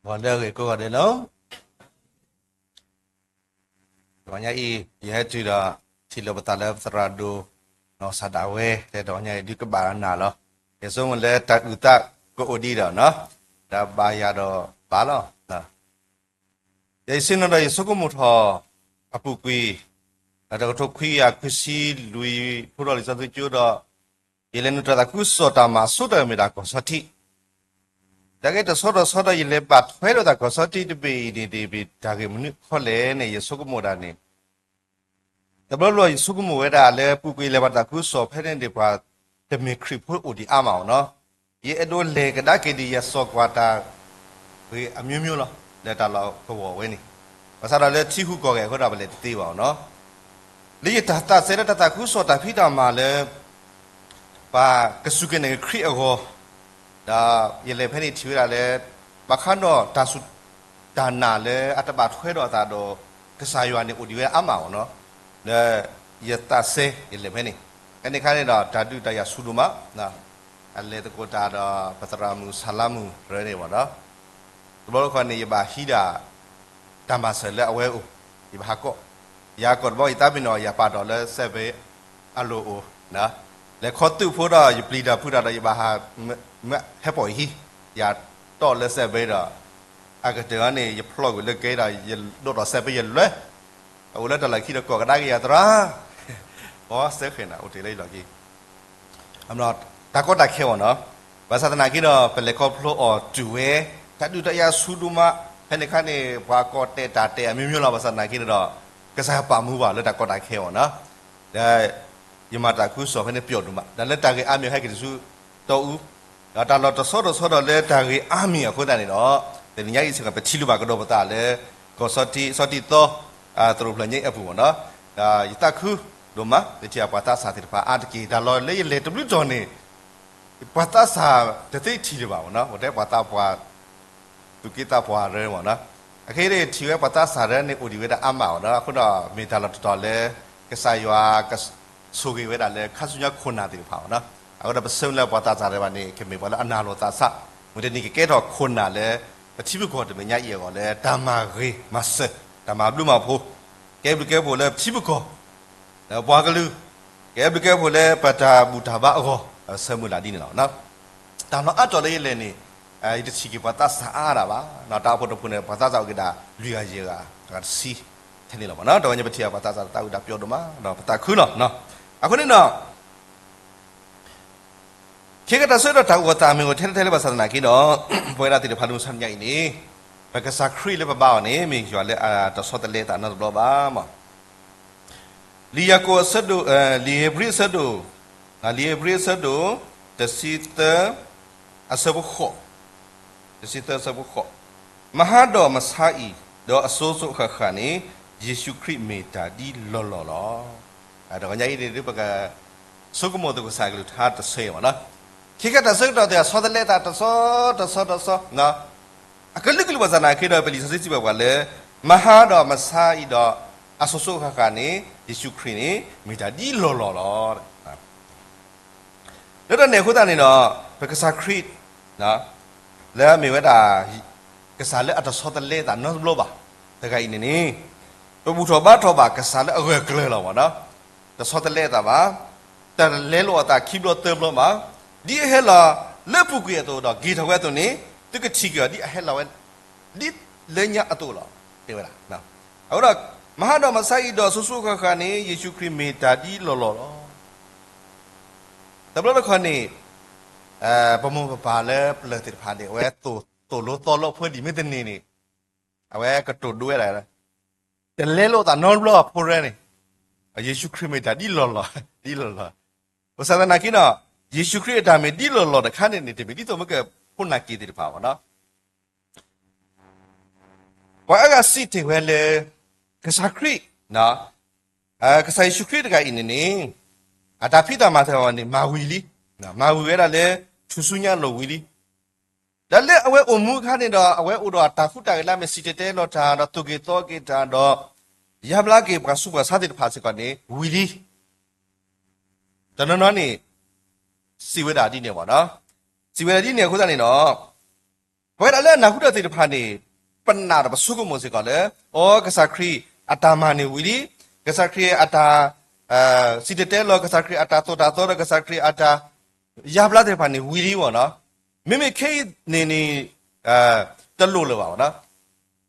ဂီၤလၢအဂ့ၤကိးဂၤဒဲးလီၤ. တဂီၤညါအံၤ ယဟဲတုၤဒီး ထံၣ်လိာ်ပသးလၢပသရၣ်ဒိၣ် နီၢ်စၢ်ဒၣ်ဝဲ တဲတဂီၤညါအံၤ ဒုးကဘၣ်နၤလီၤ. ယဆိကမိၣ်လၢတၢ်အုၣ်သးကအိၣ်ဒံးဒီးနီၤ တၢ်ဘၣ်ယၤဒီးဘၣ်လီၤ. ယဆ့ၣ်နီၤဒီးယဆိကမိၣ်ထီၣ် အပူၤကွံာ် တကထိခွံကယၤခွံဆံလွံၢ် ဖိဒီးလံာ်စီဆှံကၠိဒီး ယလဲၤနုာ်တၢ်သးခုကစီၣ်တၢ်မၤအဆိတၢ်မ့ၢ်ဒၣ်ကီၢ်ဆီထံး တၢ်ဂ့ၢ်တဆီဒီးဆီဒီးယလဲၤဘၣ်ထွဲလိာ်သးကီၢ်ဆီထံးတဘ့ၣ်အံၤန့ၣ် တဘ့ၣ်တၢ်ဂ့ၢ်မနုၤခီလဲၣ်န့ၣ် ယဆိကမိၣ်ဒၣ်န့ၣ် တဘျီဘျီယဆိကမိၣ်ဝဲဒၣ်လၢပူၤကွံာ်လဲၤဘၣ်တၢ်သးခုကစီၣ်ဖဲန့ၣ်န့ၣ် ပှၤတမ့ၢ်ခရံာ်ဖိအိၣ်ဒံးအါမးအီၤနီၤ. ယအဲၣ်ဒိးလဲၤကဒါက့ၤဒံး ယစီၤကွၢ်တၢ်ဂ့ၢ်အမျိုးမျိုးလီၤ လၢတၢ်လီၢ်ကဝီၤဝဲန့ၣ် ဘၣ်ဆၣ်ဒီးလၢထံဃုကီၢ်ဂဲၤအဃိဒီးပလဲၤတသ့ဘၣ်အီၤနီၤ. လၢယတၢ်သးစဲလၢတၢ်သးခုကစီၣ်တၢ်ဖံးတၢ်မၤလၢ ပှၤကစူၢ်က့ၤနာ်က့ၤခရံာ်အဂီၢ် ဒီးယလဲၤဖဲန့ၣ်ထံၣ်ဝဲဒၣ်လၢ ဘၣ်ဃးဒီးတၢ်စူၢ်တၢ်နာ်လၢအတဘၣ်ထွဲဒီးအသးဒီး ကစၢ်ယွၤန့ၣ်အိၣ်ဒံးဝဲအါမးအီၤနီၤ. လၢယသးစဲယလဲၤဖဲန့ၣ် ဖဲန့ၣ်အခါန့ၣ်ဒီး တၢ်ဒုးတၢ်ယၤဆူၣ်ဒိၣ်မး အလဲၤသကိးတၢ်ဒီး ပသရၣ်မုၣ်ဆၣ်လါမုၣ်ရၢန့ၣ်ဘၣ်ဒီး တဘျီတခီန့ၣ် ယဘၣ်ဟံးဒၣ် တၢ်မၤစၢၤလၢအဝဲအိၣ် ယဘၣ်ဟးကိး ယဟးကိးတဘျီ ယသးပ့ၤနီၣ် ယပာ်ဒီးလၢစဲးဘ့အလိၤအိၣ် လဲၤခီသုးဖိဒီး ယပျံၤတၢ်ဖုးတၢ်ဒီး ယဘၣ်ဟး မ့ၢ်ဟဲပိာ်ယဟံး ယတီၢ်လၢစဲးဘ့ဒီး အကတၢၢ်န့ၣ် ယဖျီၣ်ကွံာ်လၢကဲဒီး ယဒိးထီၣ်စဲးဘ့ယလွဲ အအိၣ်လၢတၢ်လီၢ်ခံဒီး ကိးကဒါက့ၤယၤသရၣ် ဘီစဲဃဲၤနၤ အိၣ်တ့ၢ်လၢယလီၢ်ခံ တၢ်ကီတၢ်ခဲအံၤနီၤ ဘၣ်ဆၣ်သနာ်က့ဒီး ပလဲၤခီဖျိအီၤတုၤဝဲ တၢ်ဒုးတၢ်ယၤဆူၣ်ဒိၣ်မး ဖဲန့ၣ်အခါန့ၣ် ပှၤကိးတဲာ်တၢ်တဲာ်အမျိုးမျိုးလီၤ ဘၣ်ဆၣ်သနာ်က့ဒီး ကစၢ်ယွၤပာ်မူဘၣ်လၢတၢ်ကီတၢ်ခဲအံၤနီၤ ဒီး ယမၤတၢ်သးခုကစီၣ်ဖဲန့ၣ်ပျီဒိၣ်မး ဒီးလၢတၢ်ဂ့ၢ်အါမံၤဟဲက့ၤတဆူတီအူ ဒီးတၢ်လီၢ်တဆီတဆီဒီးလၢတၢ်ဂ့ၢ်အါမံၤအဃိသတးန့ၣ်ဒီး တနံၤညါအံၤစ့ၢ်ကီး ပထံၣ်လိာ်ဘၣ်ကဒီးပသးလၢ ကီၢ်ဆီထံး ဆီထံးသီ သရိာ်ဖျၢၣ်ညါအပူၤမ့ၢ်နီၤ ဒီးယသးခုဒိၣ်မး လၢထံၣ်ပှၤသးစၢ်သ့ၣ်တဖၣ်အါတက့ၢ် တၢ်လီၢ်လၢယလဲၤတဘျုးတီၤန့ၣ် ပှၤသးစၢ်တသ့ထံၣ်ဒံးဘၣ်မ့ၢ်နီၤ အိၣ်ထဲပှၤသးပှၢ် သူၣ်က့သးပှၢ်ရၢမ့ၢ်နီၤ အခဲအံၤထံၣ်ဝဲပှၤသးစၢ်ရၢန့ၣ် အိၣ်ဒံးဝဲဒၣ်အါမးအီၤနီၤ အဃိဒီးမ့ၢ်တၢ်လီၢ်တတီၤလၢ ကစၢ်ယွၤကဆိၣ်ဂ့ၤဝဲဒၣ်လၢခါဆူညါခိၣ်နၢ်သ့ၣ်တဖၣ်မ့ၢ်နီၤ အဃိဒီးပဆၢမုၢ်လၢပှၤသးစၢ်တဖၣ်န့ၣ် ကမ့ၢ်ပှၤလၢအနာ်လိာ်သးစၢ် မုၢ်တနံၤကကဲထီၣ်ခိၣ်နၢ်လၢ ပထံပကီၢ်တနံၤညါအံၤအဂီၢ်လၢတၢ်မၤဂ့ၤမၤစၢၤ တၢ်မၤဘျုးမၤဖှိၣ် ကဲဘျုးကဲဖှိၣ်လၢပထံပကီၢ် ဒီးပှၤကလုာ် ကဲဘျုးကဲဖှိၣ်လၢပတၢ်ဘူၣ်တၢ်ဘါအဂီၢ် ဆၢမုၢ်လၢ်ဒ်န့ၣ်လီၤ. တၢ်လီၢ်အါတီၤလၢယလဲၤန့ၣ် ယတထံၣ်က့ၤပှၤသးစၢ်အါဒၣ်ဘၣ်, တၢ်အိၣ်ဖှိၣ်တဖှိၣ်န့ၣ် ပှၤသးစၢ်အိၣ်က့ၤဒၣ် လွံၢ်ဂၤယဲၢ်ဂၤ အဂၤတဆံ ထဲန့ၣ်လီၤ. တဝဲညါပထံၣ်ပှၤသးစၢ်တၢ်အိၣ်ဒၣ်ပျီဒိၣ်မး ဒီးပသးခုလီၤ. အဃိန့ၣ်ဒီး ခဲကတၢၢ်ဆၢကတီၢ်တၢ်အိၣ်သးမ့ၢ်အိၣ်ထဲထဲလၢဘၣ်ဆၣ်သနာ်က့ဒီး ပဝဲဒၣ်သ့ၣ်တဖၣ်လၢမုၢ်ဆါတနံၤညါအံၤန့ၣ် ပကစၢ်ခရံာ်လၢပဘါအီၤန့ၣ် မ့ၢ်ယွၤလၢအတဆီတလဲအသးနီတဘျီဘၣ်မး. လံာ်ယၤကိာ်အဆၢဒိၣ်, လံာ်ဧ့ၤဘြံၤအဆၢဒိၣ်, လံာ်ဧ့ၤဘြံၤအဆၢဒိၣ် တဆံသၢ အဆၢဖိဃိး, တဆံသၢအဆၢဖိဃိး, မဟါဒီးမဆါအံၤ ဒီးအစိၤစိၤအဃၣ်ဃၣ်န့ၣ် ယ့ၣ်ၡူးခရံာ်မ့ၢ်တၢ်ဒ်လီၢ်လီၢ်လီၤ. တဂီၤညါအံၤန့ၣ် ပကဆိကမိၣ်သကိးကစၢ်ကလုၢ်ကထါတဆၢအံၤမးနီၤ. ခဲကတၢၢ်ဆၢကတီၢ်သ့ၣ် ဆီတလဲအသးတဆီတဆီတဆီ အကလုာ်ကလုာ်ဘၣ်ဆၣ်သနာ်က့ဒီး ပလံာ်စီဆှံစံးဘၣ်ပှၤလၢ မဟါဒီးမဆါအံၤဒီး အစိၤစိၤအဃၣ်ဃၣ်န့ၣ် ယ့ၣ်ၡူးခရံာ်န့ၣ် မ့ၢ်တၢ်ဒ်လီၢ်လီၢ်လီၤ. လၢတၢ်န့ၣ်အဃိသတးန့ၣ်ဒီး ပကစၢ်ခရံာ် လၢအမ့ၢ်ဝဲဒၣ် ကစၢ်လၢအတဆီတလဲအသးနီတဘျီဘၣ် တဂၤအံၤန့ၣ်န့ၣ် ပဘူၣ်ထီၣ်ဘါထီၣ်ဘၣ်ကစၢ်လၢအဂၢၢ်အကျၢၤလီၤမးနီၤ. တဆီတလဲအသးဘၣ်, တလဲလိာ်အသးခံဘျီသၢဘျီဘၣ်, ဒ်အဟဲလီၤလၢပူၤကွံာ်အသိးဒီး က့ၤထီၣ်ဝဲအသိးန့ၣ် သုကထံၣ်က့ၤအီၤဒ်အဟဲလီၤဝဲ ဒ်လၢညါအသိးလီၤ တဲဝဲဒၣ်. အဃိဒီး မဟါဒီးမဆါအံၤဒီးအစိၤစိၤအဃၣ်ဃၣ်န့ၣ် ယ့ၣ်ၡူးခရံာ်မ့ၢ်တၢ်ဒ်လီၢ်လီၢ်လီၤ. တဘျီတခီၣ်န့ၣ် ပမိၢ်ပပၢ်လၢပျၢၤသ့ၣ်တဖၣ်န့ၣ် အဝဲသိၣ်လိသီလိအဖိဒံးမ့ၢ်တန့ၢ်န့ၣ် အဝဲကတိၤဒိဝဲဒၣ် တလဲလိာ်သးနီတဘျီအဖိရဲန့ၣ် ယ့ၣ်ၡူးခရံာ်မ့ၢ်တၢ်ဒ်လီၢ်လီၢ် ဒ်လီၢ်လီၢ်. ဘၣ်ဆၣ်သနာ်က့ဒီး ယ့ၣ်ၡူးခရံာ်အတၢ်မ့ၢ်ဒ်လီၢ်လီၢ်တခါန့ၣ်န့ၣ် တမ့ၢ်ဒ်သိးမ့ၢ်ကဖိနာ်က့ၤသ့ၣ်တဖၣ်ဘၣ်နီၤ. ပှၤအါဂၤစံးတ့ၢ်ဝဲလၢ ကစၢ်ခရံာ် ကစၢ်ယ့ၣ်ၡူးခရံာ်တဂၤအံၤန့ၣ်န့ၣ် အတၢ်ဖံးတၢ်မၤတဂၤန့ၣ် မၤဝံၤလံ, မၤဝံၤဝဲဒၣ်လၢ ထူၣ်စုညါအလိၤဝံၤလံ. ဒီးလၢအဝဲအိၣ်မူအခါန့ၣ်ဒီး အဝဲအိၣ်ဒီးတၢ်ကူတၢ်က့ၤလၢအမ့ၢ်စံၣ်တဲၤတဲလီၤတၢ်ဒီး သိၣ်က့ၤသီက့ၤတၢ်ဒီး ယါဘျါက့ၤပှၤဆူးပှၤဆါသ့ၣ်တဖၣ်စ့ၢ်ကီးန့ၣ် ဝံၤလံ. တနီၤနီၤန့ၣ် စံးဝဲဒၣ်ဒ်န့ၣ်ဘၣ်နီၤ. စံးဝဲဒၣ်ဒ်န့ၣ်အဃိသတးန့ၣ်ဒီး ပဝဲဒၣ်လၢအနၢ်ဟူတၢ်သ့ၣ်တဖၣ်န့ၣ် ပနာ်ဒီးပဆိကမိၣ်စ့ၢ်ကီးလၢ အိ ကစၢ်ခရံာ်အတၢ်မၤန့ၣ်ဝံၤလံ, ကစၢ်ခရံာ်အတၢ် စံၣ်တဲၤတဲလီၤ, ကစၢ်ခရံာ်အတၢ်သိၣ်တၢ်သီဒီး ကစၢ်ခရံာ်အတၢ်ယါဘျါသ့ၣ်တဖၣ်န့ၣ်ဝံၤလံဘၣ်နီၤ. မ့မ့ၢ်ခဲအံၤန့ၣ်န့ၣ် တလိၣ်လၢၤဘၣ်နီၤ.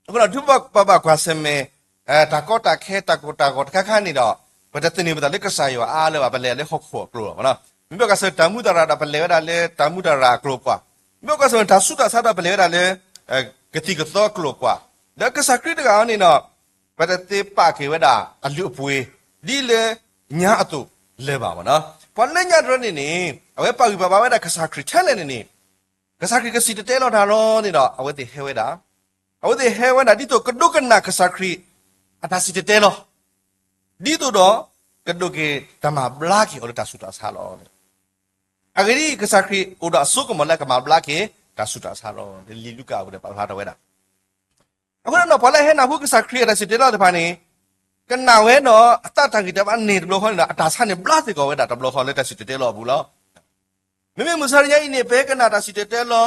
အဃိဒီး တုၤပဘၣ်ကွၢ်ဆၢၣ်မဲာ် တၢ်ကီတၢ်ခဲ တၢ်ကိၢ်တၢ်ဂီၤတခါခါန့ၣ်ဒီး ပတသန့ၤပသးလၢကစၢ်ယွၤအါလၢၤဘၣ်, ပလဲၤလၢဟီၣ်ခိၣ်အကျိၤလီၤနီၤ. မ့ၢ်ဘၣ်ကွၢ်ဆၢၣ်မဲာ်တၢ်မူတၢ်ရၢ်ဒီး ပလဲၤဝဲဒၣ်လၢတၢ်မူတၢ်ရၢ်အကျိၤပှၤ, မ့ၢ်ဘၣ်ကွၢ်ဆၢၣ်မဲာ်တၢ်ဆူးတၢ်ဆါဒီး ပလဲၤဝဲဒၣ်လၢ ကသံၣ်ကသီအကျိၤပှၤ, ဒီးကစၢ်ခရံာ်တဂၤအံၤန့ၣ်ဒီး ပတသ့ပာ်က့ၤဝဲဒၣ်အလုၢ်အပှ့ၤ ဒ်လၢညါအသိးလၢၤဘၣ်နီၤ. ပှၤလၢညါတဖၣ်န့ၣ်န့ၣ် အဝဲပာ်ဂံၢ်ပာ်ဘါဝဲဒၣ်ကစၢ်ခရံာ်ထဲလဲၣ်န့ၣ်န့ၣ် ကစၢ်ခရံာ်ကစံၣ်တဲၤတဲလီၤတၢ်လီၤန့ၣ်ဒီး အဝဲသ့ၣ်ဟဲဝဲဒၣ်, အဝဲသ့ၣ်ဟဲဝဲဒၣ် ဒ်သိးကဒိကနၣ်ကစၢ်ခရံာ် အတၢ်စံၣ်တဲၤတဲလီၤ, ဒ်သိးဒီး ကဒိးက့ၤတၢ်မၤဘျါက့ၤအီၤလၢတၢ်ဆူးတၢ်ဆါလီၤ. အဂ့ၢ်ဒ်အံၤ, ကစၢ်ခရံာ်အိၣ်ဒီးအစိကမီၤလၢကမၤဘျါက့ၤ တၢ်ဆူးတၢ်ဆါလီၤ. လံာ်လူၤကၣ်အပူၤန့ၣ် ပာ်ဖျါထီၣ်ဝဲဒၣ်. အဃိန့ၣ်ဒီး ပှၤလၢအဟဲနၢ်ဟူကစၢ်ခရံာ်အတၢ်စံၣ်တဲၤတဲလီၤသ့ၣ်တဖၣ်န့ၣ် ကနၣ်ဝဲဒီးအသးတၢ်ဂံၢ်တၢ်ဘါန့ၣ်တဘျီဃီန့ၣ်ဒီး အတၢ်ဆါန့ၣ်ဘျါစ့ၢ်ကီးဝဲဒၣ်တဘျီဃီလၢတၢ်စံၣ်တဲၤတဲလီၤအပူၤလီၤ. မ့မ့ၢ်မုၢ်ဆါတနံၤအံၤန့ၣ် ပဟဲကနၣ်တၢ်စံၣ်တဲၤတဲလီၤ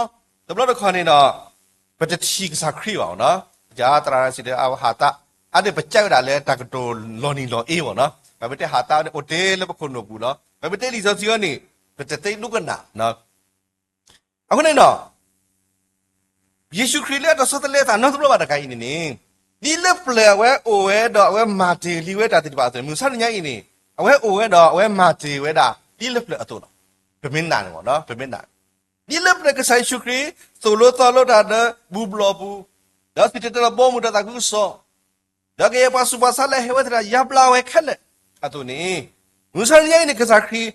တဘျီတခီၣ်န့ၣ်ဒီး ပတထံၣ်ကစၢ်ခရံာ်ဘၣ်နီၤ. ကသရၣ်စံၣ်တဲၤတဲလီၤ အဝဲဟးသး, အါဒၣ် ပကးဝဲဒၣ်လၢတၢ်ကတိၤလီၤနံၤလီၤအ့ဘၣ်နီၤ. ပမ့ၢ်တဲဟးသးန့ၣ် အိၣ်တ့ၢ်လၢပခိၣ်နူာ်ပူၤလီၤ. ပမ့ၢ်တဲလံာ်စီဆှံအံၤန့ၣ် ပတသ့ဒိကနၣ်. အဃိန့ၣ်ဒီး ယ့ၣ်ၡူးခရံာ်လၢအတဆီတလဲသးနီတဘျီဘၣ်တဂၤအံၤန့ၣ်န့ၣ်, ဒ်လၢပျၢၤအဝဲအိၣ်ဝဲဒီးအဝဲမၤတ့ၢ်လံဝဲတၢ်သ့ၣ်တဖၣ်အသိးန့ၣ် မုၢ်ဆါတနံၤအံၤန့ၣ် အဝဲအိၣ်ဝဲဒီးအဝဲမၤတ့ၢ်ဝဲဒၣ် ဒ်လၢပျၢၤအသိးလီၤ. ပမ့ၢ်နာ်န့ၣ်မ့ၢ်နီၤ ပမ့ၢ်နာ် ဒ်လၢပျၢၤကစၢ်ယ့ၣ်ၡူးခရံာ် သိၣ်လိသီလိတၢ်လၢဘူၣ်ဘျီၣ်ပူၤ, ဒီးစံၣ်တဲၤတဲလီၤဘီမုၢ်ဒီးသးခုကစီၣ် ဒီးကယဲၢ်ပှၤဆူးပှၤဆါလၢအဟဲဝဲသ့ၣ်တဖၣ် ယါဘျါဝဲခဲလၢာ်အသိးန့ၣ်, မုၢ်ဆါတနံၤအံၤန့ၣ် ကစၢ်ခရံာ်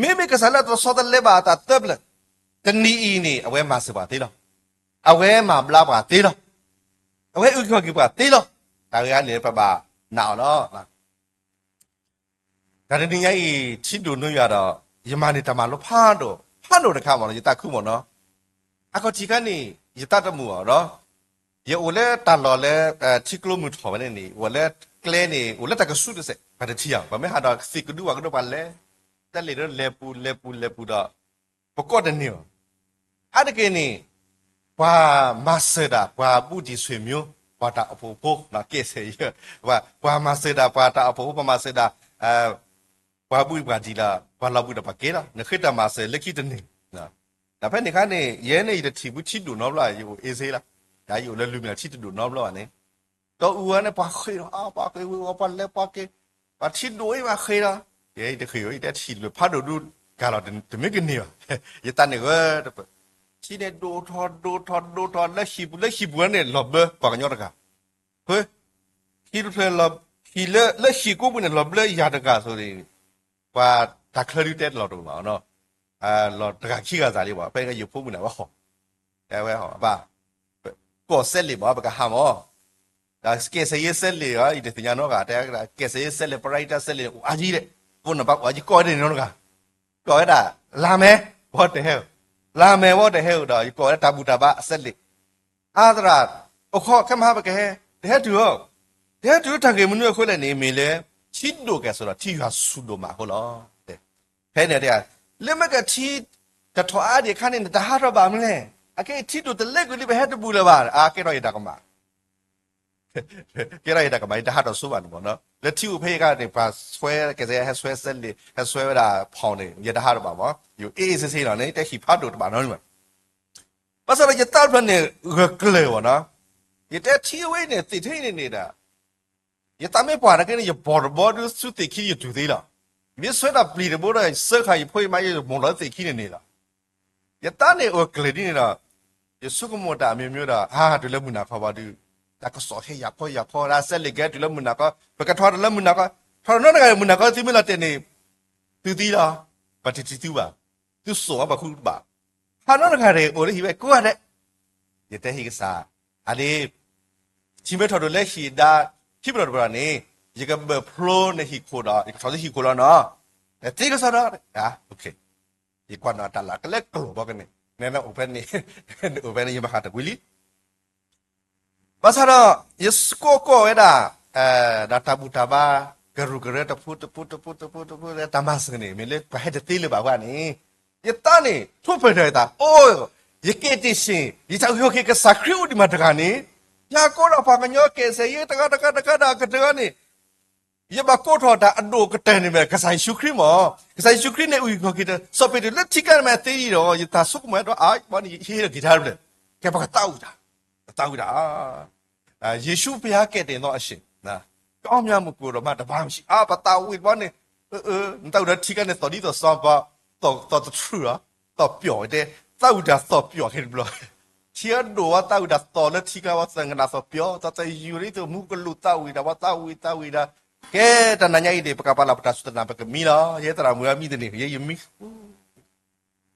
မ့မ့ၢ်ကစၢ်လၢအတဆီတလဲဘၣ်အသးသၢပျၢၤ, တနံၤအံၤန့ၣ် အဝဲမၤစၢၤပှၤသ့လီၤ. အဝဲမၤဘျါပှၤသ့လီၤ. အဝဲအုၣ်က့ၤခီၣ်က့ၤပှၤသ့လီၤ. တၢ်ဂ့ၢ်အံၤန့ၣ် ပဘၣ်နာ်အီၤလီၤ. တၢ်တနံၤညါအံၤ ထံဒိၣ်နိယွၤဒီး ယမၤန့ၢ်တၢ်မၤလိဖးဒိၣ်, ဖးဒိၣ်တခါမ့ၢ်နီၤ ယသးခုမ့ၢ်နီၤ. အခီၣ်ထံးခါန့ၣ် ယသးတမုာ်ဘၣ်ဒီး ယအိၣ်လၢတၢ်လီၢ်လၢ ထံကျိမုၢ်ထီၣ်ဝဲန့ၣ်န့ၣ် အိၣ်လၢကျဲန့ၣ် အိၣ်လၢတၢ်ကဆူးတစဲး ပှၤတထံၣ်ဧါ. ပမ့ၢ်ဟးဒီးသ့ၣ်ကဒုပှၤကဒိပှၤလဲၤ တၢ်လဲၤဒီးလဲၤပူၤလဲၤပူၤလဲၤပူၤဒီး ပကိးတန့ၢ်ဘၣ်. အါတက့ၢ်န့ၣ် ပှၤမၤစၢၤဒၣ် ပှၤဘူၣ်တံၢ်ဆွေမျိုး ပှၤတၢ်အိၣ်ဖှိၣ်ဖိ ကဲစဲးယဲၢ်, ပှၤမၤစၢၤဒၣ် ပှၤတၢ်အိၣ်ဖှိၣ်ဖိ ပှၤမၤစၢၤဒၣ် ပှၤဘူၣ်ပှၤတံၢ်လၢ ပှၤလီၤဘှံးဒီးပှၤကဲလီၤ. နဃ့တၢ်မၤစၢၤလၢခံတန့ၢ်. ဒီးဖဲန့ၣ်အခါန့ၣ် ယဲန့ၣ် ယတထံၣ်ဘူးထံဒိၣ်နီတဘျီ ယအိၣ်အ့စ့လီၤ. ဒီးယအိၣ်လၢလူၤမ့ၢ်ထံတဒိၣ်နီတဘျီဘၣ်န့ၣ် ဒီးအုၣ်ဝဲန့ၣ် ပှၤဃ့ၢ်လီၤ ပှၤဃ့ၢ်ဝံၤဝီၤ ပှၤလဲၤပှၤက့ၤ ပှၤထံဒိၣ်အံၤ ပှၤဃ့ၢ်လီၤ. ယဲအံၤတဃ့ၢ်အံၤ တထံၣ်တဖးဒိၣ်ဒုးကၤလီၤ တမ့ၢ်ကန့ၢ်ဘၣ်. ယသးန့ၣ်ဂၢၢ်တပၢၢ် ထံန့ၣ်ဒိၣ်ထီၣ်ဒိၣ်ထီၣ်ဒိၣ်ထီၣ် လၢဟံၣ်ပူၤ လၢဟံၣ်ပူၤန့ၣ် လီၤဘျၢပှၤကညီတဂၤ, ဃ့ၢ် ဟံၣ်တဖျၢၣ်လီၤ ဟံၣ်လၢ လၢဟံၣ်ကိးပူၤန့ၣ် လီၤဘျၢယၤတဂၤအသိးန့ၣ် ပှၤတၢ်ချၢဒုးတဲတလီၤတအိၣ်ဘၣ်နီၤ. လီၤတဂၤခံဂၤသးလံဘၣ်. ဖဲယဖိမုၣ်န့ၣ် အဝဲဟီၣ် တဲဝဲဟီၣ် အဘၣ် ကိးစဲးလ့ၣ်မး ပကဟးမး ဒီးကဲးစဲးယဲစဲးလ့ၣ်အံၤ ယတသ့ၣ်ညါနီတဂၤ တဲကဲးစဲးယဲစဲးလ့ၣ် ပရၤဟံတၢ်စဲးလ့ၣ်န့ၣ် အိၣ်အါယံၤလဲၣ်. ဖိန့ၣ်ဘၣ်အိၣ်အါယံၤ ကိးဝဲဒၣ်န့ၣ်နီတဂၤ ကိးဝဲဒၣ် လါမဲာ် ဝဲတဟဲဧိၤ, လါမဲာ်ဝဲတဟဲဧိၤဒီး ယကိးဝဲဒၣ်တၢ်ဘူၣ်တၢ်ဘါအစဲးလ့ၣ် အါသရၣ် အိၣ်ခိးခဲမဟါပကဟဲ, တဟဲတုၤဧိၤ, တဟဲတုၤလၢတၢ်ဂ့ၢ်မနုၤအဃိလဲၣ်န့ၣ် မ့ၢ်လၢ ထံဒိၣ်ကဲၣ်ဆိးဒီးထံယွၤဆူၣ်ဒိၣ်မးအဃိလီၤ. ဖဲန့ၣ်တဲ လၢမ့ၢ်ကထံ တထီၣ်အါဒံးအခါန့ၣ် နတဟးထီၣ်ဘၣ်မနုၤလဲၣ်. အကဲထံဒိၣ်တလဲကွံာ်လံ ပဟဲတဘူၣ်လၢၤဘၣ်. အါ ကဲထီၣ်ယတၢ်ကမၣ် ကဲထီၣ်ယတၢ်ကမၣ် ယတဟးထီၣ်ဆိဘၣ်န့ၣ်မ့ၢ်နီၤ. လၢထံအိၣ်ဖဲယခါန့ၣ် ပှၤဆွဲကဲးစဲး ဟဲဆွဲစဲးလ့ၣ် ဟဲဆွဲဝဲဒၣ်ဖီၣ်န့ၣ် ယတဟးထီၣ်ဘၣ်မ့ၢ် ယအိၣ်အ့ၣ်အ့ၣ်ဆ့ဆ့လီၤန့ၣ် တဟံၣ်ဖးဒိၣ်တဘၣ်နီတမံၤဘၣ်. ဘၣ်ဆၣ်ဒီးယသးတဖျၢၣ်န့ၣ် ဂၢၢ်ကျၢၤဘၣ်နီၤ. ယတဲထံအဝဲအံၤန့ၣ် သ့ၣ်ထဲအံၤန့ၣ်န့ၣ်ဒီး ယသးမ့ၢ်ပှၢ်နာ်က့န့ၣ် ယဘီၣ်တဘီဒုးဆူသ့ၣ်ခံယတုၤသ့လီၤ. မ့ၢ်ဆွဲတၢ်ပျံၤတဘိဒီး ယစၢဃာ်ယဖိယမါ ယမိၢ်လီၤသ့ၣ်ခံန့ၣ်န့ၣ်လီၤ. ယသးန့ၣ်အိၣ်ကျၢၤဒ်န့ၣ်ဒီး ယဆိကမိၣ်တၢ်အမျိုးမျိုးဒီး အါ တုၤလၢမုၢ်နၤခီဘၣ်ဒုး တၢ်ကစီၣ်ဟဲယၤခီယၤခီ တၢ်စဲးလ့ၣ်ကဲတုၤလၢမုၢ်နၤခီ ပကထီၣ်တၢ်လၢမုၢ်နၤခီ ထီၣ်တနီတဂၤမုၢ်နၤခီ သုမ့ၢ်လီၤတဲာ်န့ၣ် သုသံလီၤ. ပတထံၣ်သုဘၣ်. သုစိာ်အီၤပှၤဃုတဘၣ်. ဟးနီတဂၤဒၣ်အိၣ်လၢဟံၣ်ဝဲကိးဂၤဒဲး ယတဲဟံၣ်ကစၢ် အဒ့ ထံမ့ၢ်ထီၣ်ဒိၣ်လၢဟံၣ်ဒါ ထံပတီၢ်တပတီၢ်န့ၣ် ယကဘၢၣ်ဖျိနဟံၣ်ခိၣ်ဒီး ယကထီၣ်လၢဟံၣ်ခိၣ်လီၤနီၤ. သ့ကစီဒီး ယကွၢ်နီၣ်တၢ်လၢကလဲၤကျိာ်ဘီကန့ၣ် နအိၣ်ဖဲန့ၣ် နအိၣ်ဖဲန့ၣ် ယမၤဃၣ်တကွံလံ ဘၣ်ဆၣ်ဒီး ယစကိးကိးဝဲဒၣ် ဒီးတၢ်ဘူၣ်တၢ်ဘါ ကရူၢ်ကရၢတဖုတဖုတဖုတဖုတဖု တၢ်မၤစၢၤန့ၣ် မ့ၢ်လၢပှၤဟဲတသ့လၢၤဘၣ်အဃိန့ၣ် ယသးန့ၣ် ထိၣ်ဖျဲးထီၣ်ယသး အိၣ် ယက့ၤတ့ၢ်ဆ့ၣ် ယတၢ်အုၣ်က့ၤခီၣ်က့ၤကစၢ်ခရံာ်အိၣ်ဒံးမးတဂၤန့ၣ်, ယၤကိးဒီးပှၤကညီကဲးစဲး ယတဂၤတဂၤတဂၤဒီးအကတၢၢ်န့ၣ်, ယဘၣ်ကိးထီၣ်တၢ်အဒိၣ်ကတၢၢ်န့ၣ်မ့ၢ် ကစၢ်ယ့ၣ်ၡူးခရံာ်မ့ၢ်, ကစၢ်ယ့ၣ်ၡူးခရံာ်န့ၣ် အုၣ်က့ၤခီၣ်က့ၤ စီၤပ့းတရူးလၢထံကျါန့ၣ်မ့ၢ်သ့ဒံးဒီး ယတၢ်ဆိကမိၣ်ဒီး အါဘီန့ၣ် ယဟ့ၣ်လီၤက့ၤတၢ်ဘျဲၣ်, ကဲပကသးဝံၣ်တၢ်, ပသးဝံၣ်တၢ် ယ့ၣ်ၡူးဘုရားကယ်တင်သောအရှင်, ကီမၠၢ်မူးကိၣ်ဒီးမးတဘၣ်မဆံး အါ ပသးဝံၣ်တဘီန့ၣ်, နသးဝံၣ်ဒီးထံကျါန့ၣ် သီၣ်ဒ်သိးစီၤပၤ, သီၣ်တထြူၢ်လီၤ, သီၣ်ပျီၣ်တဲ, သးဝံၣ်တၢ်သီၣ်ပျီၣ်ခဲတဘျီ, ထံအဒိၣ်ဝဲသးဝံၣ်တၢ်သီၣ်လၢထံကျါဝဲသၢကနၣ်သီၣ်ပျီၣ် သီၣ်သယုၢ်ဒ်သိးမူကလူးသးဝံၣ်တၢ် ပှၤသးဝံၣ်သးဝံၣ်တၢ်, ကဲတၢ်နၤညါအံၤန့ၣ် ပကပာ်လီၤပတၢ်စူၢ်တၢ်နာ်ပကမံလီၤ ယဲသရၣ်မုၣ်အမံတန့ၢ် ယဲယမံ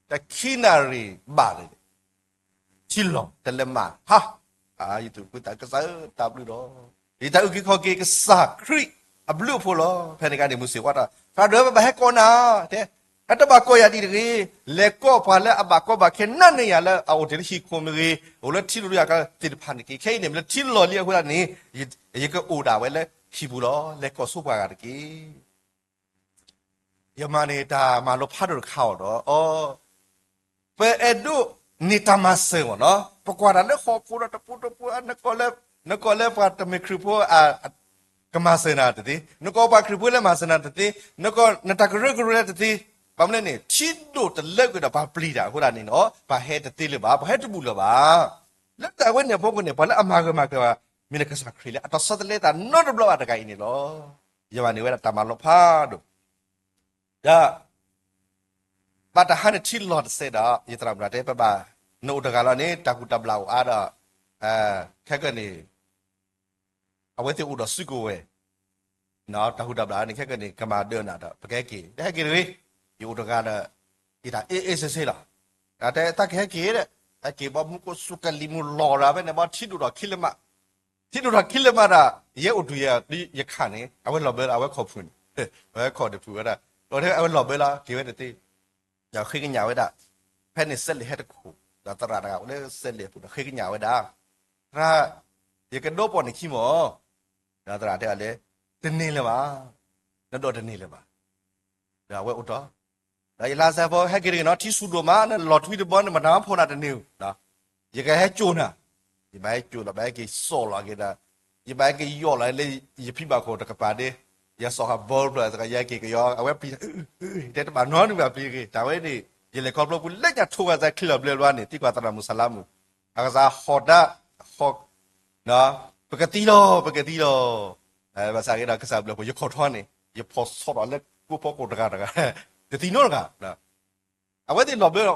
တၢ်ခံနၣ်ရံၣ်ဘၣ်န့ၣ် ထံလီၤတလဲၤမး ဟါ, ယသူၣ်ခုသးကစၢ်ဧၢ တၢ်ဘျုးလီၤ. ယတၢ်အုၣ်က့ၤခီၣ်က့ၤကစၢ်ခရံာ်အဘျုးအဖှိၣ်လီၤ. ဖဲန့ၣ်ကါန့ၣ် မုၢ်ဆ့ၣ်ဝါထီၣ် သရၣ်ဒိၣ်ဧၢ ပဘၣ်ဟဲကိးနၤ, တဲ, ဟဲတဘၣ်ကိးယၤဒ်တဂ့ၤ, လဲၤကိးပှၤလၢအဘၣ်ကီဘၣ်ခဲ နာ်န့ၢ်ယၤလၢအအိၣ်တ့ၢ်လၢဟံၣ်ခိၣ်မ့ၢ်ဂ့ၤ, အိၣ်လၢထံဒိၣ်ယၤကသ့ၣ်တဖၣ်န့ၣ်တက့ၢ်. ခဲအံၤန့ၣ် မ့ၢ်လၢထံလီၤလံအဃိသတးန့ၣ် ယကအိၣ်ဒၣ်ဝဲလၢဟံၣ်ပူၤလီၤ. လဲၤကိးဆိပှၤဂၤတက့ၢ်. ယမၤန့ၢ်တၢ်မၤလိဖးဒိၣ်တခါအီၤဒီး ပအဲၣ်ဒိးန့ၢ်တၢ်မၤစၢၤမ့ၢ်နီၤ, ပကွၢ်တၢ်လၢဟီၣ်ခိၣ်ဒီးတပူၤတပူၤ, နကိးလၢပှၤတမ့ၢ်ခရံာ်ဖိ ကမၤစၢၤနၤတသ့, နကိးပှၤခရံာ်ဖိလၢမၤစၢၤနၤတသ့, နကိးနတၢ်ကရၢကရိလၢတသ့, ဘၣ်မနုၤလဲၣ်န့ၣ် ထံဒိၣ်တလၢကွံာ်ဒီးပှၤပျံၤတၢ်အဃိသတးန့ၣ်နီၤ ပှၤဟဲတသ့လၢၤဘၣ်, ပှၤဟဲတဘူၣ်လၢၤဘၣ်. လၢတၢ်ဝဲန့ၣ်အဖီခိၣ်န့ၣ် ပှၤလၢအမၤဂၢၢ်မၤကျၢၤဘၣ် မ့ၢ်လၢကစၢ်ခရံာ်လၢအတဆီတလဲသးနီတဘျီဘၣ်တဂၤအံၤန့ၣ်လီၤ. ယမၤန့ၢ်ဝဲဒၣ်တၢ်မၤလိဖးဒိၣ် ဒီး ဘၣ်တဟါန့ၣ်ထံလီၤတစဲးဒီး ယသရၣ်မုၣ်တဲ ပဘၣ် နအိၣ်တဂၤလီၤန့ၣ် တၢ်ကူၣ်တၢ်ဘျၣ်အိၣ်အါဒီး ခဲကနံၣ် အဝဲသ့ၣ်အိၣ်ဒီးစုကဝဲၤ တၢ်ကူၣ်တၢ်ဘျၣ်န့ၣ် ခဲကနံၣ် ကမၤဒၢနၤဒီး ပကဟဲက့ၤ တဟဲက့ၤတဂ့ၤ, ယအိၣ်တဂၤဒီး ယတၢ်အ့ၣ်အ့ၣ်ဆ့ဆ့လီၤ. တၢ်တဲတၢ်ကဟဲက့ၤဒီး ဟဲက့ၤဘီမူခိၣ်စူၢ်ကလံၤမူၤလီၤဒီး ဖဲန့ၣ်ဘီထံဒိၣ်ထီၣ်ခံလၢမး ထံဒိၣ်ထီၣ်ခံလၢမးဒီး ယဲအိၣ်တုၤယခးန့ၣ် အဝဲလီၤဘၢလီၤ အဝဲခိးဖုၣ်န့ၣ် အဝဲခိးတဖုၣ်ဝဲဒၣ် အဝဲလီၤဘၢလီၤ က့ၤဝဲတသ့ ဒီးဃ့ကညးဝဲဒၣ် ဖဲန့ၣ်စဲးလ့ၣ်ဟဲတခိၣ် ဒီးသရၣ်တဂၤအိၣ်လၢစဲးလ့ၣ်အပူၤဒီးဃ့ကညးဝဲဒၣ် သရၣ် ယကဒိးပိာ်နခံမီၢ် ဒီးသရၣ်တဲအီၤလၢ တန့ၢ်လၢၤဘၣ် နဒိးတန့ၢ်လၢၤဘၣ် ဒီးအဝဲအိၣ်တီ ဒီးယလါစဲးဖိဟဲက့ၤတဂ့ၤနီၤ ထံဆူၣ်ဒိၣ်မး နလီၤထွံတဘီန့ၣ် မတၤဖီနၤတန့ၢ်ဧိၤ ယကဟဲကၠိၣ်နၤ ယဘၣ်ဟဲကၠိၣ်လီၤ ဘၣ်ဟဲက့ၤစိာ်လီၤက့ၤဒီး ယဘၣ်ဟဲက့ၤယီၣ်လီၤလၢယဖံဘၣ်ခိၣ်တကပၤဒ့ ယစိာ်ဃာ်ဘီဖျၢၣ်တကယဲက့ၤကယီ အဝဲပျံၤ တဲတဘၣ်နီတမံၤဘၣ်ပျံၤတဂ့ၤ တၢ်ဝဲန့ၣ် ယလဲၤခီဖျိပူၤလၢညါထိၣ်ဂၤစဲးချံလီၤဘျၢဘျီန့ၣ် သံကွၢ်သရၣ်မုၣ်စလါမုၣ် အကစၢ်ဟီၣ်တၢ် ဟီၣ် ပကသံလီၤ ပကသံလီၤ ဘၣ်ဆၣ်က့ဒီးကစၢ်ဘျုးဖှိၣ် ယခီၣ်ထီန့ၣ် ယဖီၣ်ဆီထီၣ်လၢကိးဖီခိၣ်တဂၤတဂၤ တသံနီတဂၤ အဝဲသ့ၣ်လီၤဘၢ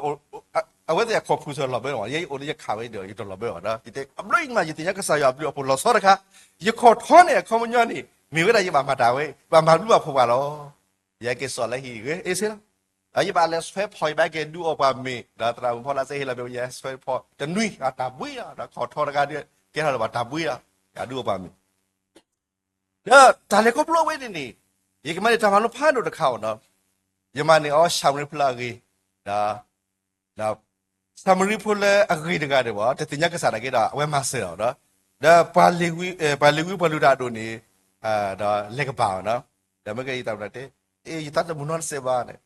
အဝဲသ့ၣ်အခီၣ်ဖူးစၢၤလီၤဘၢအီၤ ယဲယအိၣ်လၢယခးဝဲဒီး ယတလီၤဘၢအီၤဒီး ယတဲအဘျီယမး ယသ့ၣ်ညါကစၢ်ယွၤအဘျုးအဖှိၣ်လီၤဆီတခါ ယခီၣ်ထီန့ၣ် အခီပညီန့ၣ် မ့ၢ်ဝဲဒၣ်ယဘၣ်မၤတၢ်ဝဲ ဘၣ်မၤဘျုးဘၣ်ဖှိၣ်ပှၤလီၤ ယဟဲက့ၤစိာ်လၢဟံၣ်ဂ့ၤအ့ၣ်စ့လီၤ ဒီးယဘၣ်လဲၤဆွဲဖီၣ် ယဘၣ်ဟဲက့ၤဒုးအီၣ်ပှၤမ့ၤ ဒီးသရၣ်မုၣ်ဖီလာ်စ့ဟ့ၣ်လီၤဘၣ် ယဟဲဆွဲဖီၣ် တနွံ တၢ်ဘှံးလီၤ ဒီးခီၣ်ထီတဂၤဒီး ကဲထီၣ်လၢၤဘၣ်တၢ်ဘှံးလီၤ ယဒုးအီၣ်ပှၤမ့ၤ ဒီးတၢ်လဲၤခီဖျိဝဲန့ၣ်န့ၣ် ယကမၤန့ၢ်တၢ်မၤလိဖးဒိၣ်တခါအီၤဒီး ယမၤန့ၢ်အီၤၡၤမရံဖိလၢအဂ့ၤ ဒီး ၡၤမရံဖိလၢအဂ့ၤတဂၤန့ၣ်ဘၣ် တသ့ၣ်ညါကစၢ်နာ်က့ဒီး အဝဲမၤစၢၤအီၤဒီး ဒီးပှၤလ့ၤဝံ ပှၤလ့ၤဝံပှၤလုၢ်တၢ်အဒိၣ်န့ၣ် ဒီးလဲၤကပၤအီၤဒီး ဒီးမ့ၢ်ကဲယသးမုၢ်တဲ ယသးတမုာ်နီတစဲးဘၣ်န့ၣ်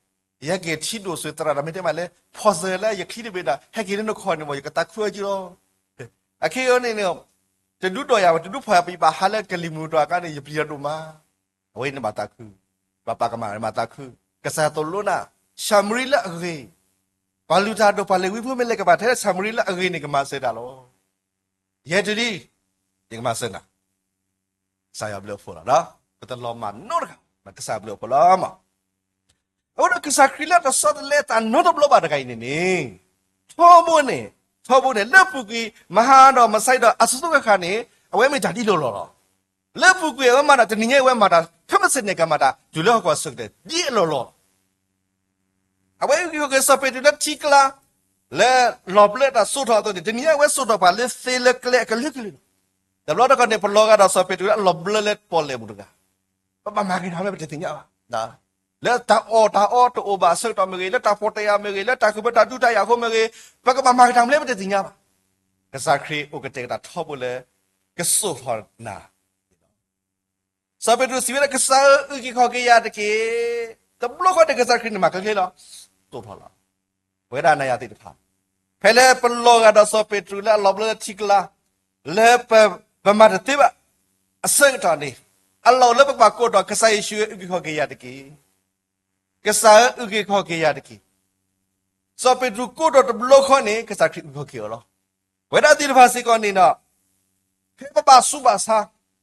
ယဟဲက့ၤထံဒိၣ်စၢၤသရၣ်ဒီးမ့ၢ်တဲမးလၢ ဖီၣ်စၢၤလၢယချံတဘ့ၣ်ဒီး ဟဲက့ၤလၢနခီၣ်န့ၣ်မး ယကသးခုအီၤက့လီၤ အခဲအံၤန့ၣ် တဒုးဒီးယၤ တဒုးဖီၣ်ယၤ ပယဘၣ်ဟးလၢကလံၤမုၢ်တီၤအခါန့ၣ် ယပျံၤတၢ်ဒိၣ်မး အဝဲန့ၣ်ဘၣ်သးခု ဘၣ်ပာ်ကမၣ်မၤသးခု ကစၢ်သိၣ်လိနၤ ၡၤမရံလၢအဂ့ၤ ပှၤလုၢ်တၢ်ဒိၣ် ပှၤလ့ၤဝံဖိမ့ၢ်လဲၤကပၤထဲလၢၡၤမရံလၢအဂ့ၤန့ၣ် ကမၤစၢၤတၢ်လီၤ ယဲတုၤလံ ယကမၤစၢၤနၤ ကစၢ်ယွၤဘျုးအဖှိၣ်လီၤ ပတလီၤမၢ်နီတဂၤ ကစၢ်ဘျုးအဖှိၣ်လီၤမး အဃိဒီးကစၢ်ခရံာ်လၢတဆီတလဲသးနီတဘျီဘၣ်တဂၤအံၤန့ၣ်န့ၣ် ထီဘိန့ၣ် ထီဘိန့ၣ် လၢပူၤကွံာ် မဟါဒီးမဆါဒီးအစိၤစိၤဃၣ်ဃၣ်န့ၣ် အဝဲမ့ၢ်တၢ်ဒ်လီၢ်လီၢ်လီၤ. လၢပူၤကွံာ်အဝဲမၤတၢ်တနံၤညါအံၤ အဝဲမၤတၢ် ဖဲမုၢ်ဆ့ၣ်န့ၣ် ကမၤတၢ်တုၤလၢဟီၣ်ခိၣ်အဆၢကတီၢ် ဒ်အလီၢ်လီၢ်လီၤ. အဝဲအုၣ်က့ၤခီၣ်က့ၤစီၤပ့းတရူးလၢထံကျါ လၢလီၤဘျၢတၢ်စိာ်ထီၣ်အသိးန့ၣ် တနံၤညါအံၤ အဝဲစိာ်ထီၣ်ပှၤလၢသ့လၢကျဲအကလုာ်ကလုာ်လီၤ. တဘျီတခီၣ်န့ၣ် ပလီၤဂာ်ဒီးစီၤပ့းတရူးလၢအလီၤဘျၢလၢပီၣ်လဲၣ်ပူၤတဂၤ ပဘၣ်မၤက့ၤတၢ်မနုၤလဲၣ် ပတသ့ၣ်ညါဘၣ်. လၢတၢ်အီၣ်တၢ်အီတအိၣ်ဘၣ်အဆၢကတီၢ်မ့ၢ်ဂ့ၤ, လၢတၢ်ဖှီၣ်တယာ်မ့ၢ်ဂ့ၤ, လၢတၢ်ဃုာ်ဘၢတၢ်ဒုးတၢ်ယၤအဃိမ့ၢ်ဂ့ၤ, ပကဘၣ်မၤက့ၤတၢ်မနုၤလဲၣ် ပတသ့ၣ်ညါဘၣ်. ကစၢ်ခရံာ်အိၣ်ကတဲာ်ကတီၤထီဘိလၢ ကစိာ်ထီၣ်နၤ စီၤပ့းတရူးစံးဝဲဒၣ် ကစၢ်ဧၢ, အုၣ်က့ၤခီၣ်က့ၤယၤတက့ၢ်. တဘျီဃီန့ၣ် ကစၢ်ခရံာ်န့ၣ်မၤကျဲကျဲလီၤ. စိာ်ထီၣ်လီၤ. ပဝဲဒၣ်နၤယၤသ့ၣ်တဖၣ် ဖဲလၢပလီၤဂာ်ဒီးစီၤပ့းတရူးလၢအလီၤဘျၢလၢထံကျါ, လၢပမၤတသ့ဘၣ်အဆၢကတီၢ်န့ၣ်, အလီၢ်အိၣ်လၢပကဘၣ်ကိးထီၣ် ကစၢ်ယ့ၣ်ၡူးဧၢ အုၣ်က့ၤခီၣ်က့ၤယၤတက့ၢ်. ကစၢ်ဧၢ အုၣ်က့ၤခီၣ်က့ၤယၤတက့ၢ်. စီၤပ့းတရူးကိးထီၣ်တဘျီဃီန့ၣ် ကစၢ်ခရံာ်အုၣ်က့ၤခီၣ်က့ၤအီၤလီၤ. ပဝဲဒၣ်သ့ၣ်တဖၣ်စ့ၢ်ကီးန့ၣ်ဒီး ဖဲပဘၣ်ဆူးဘၣ်ဆါ,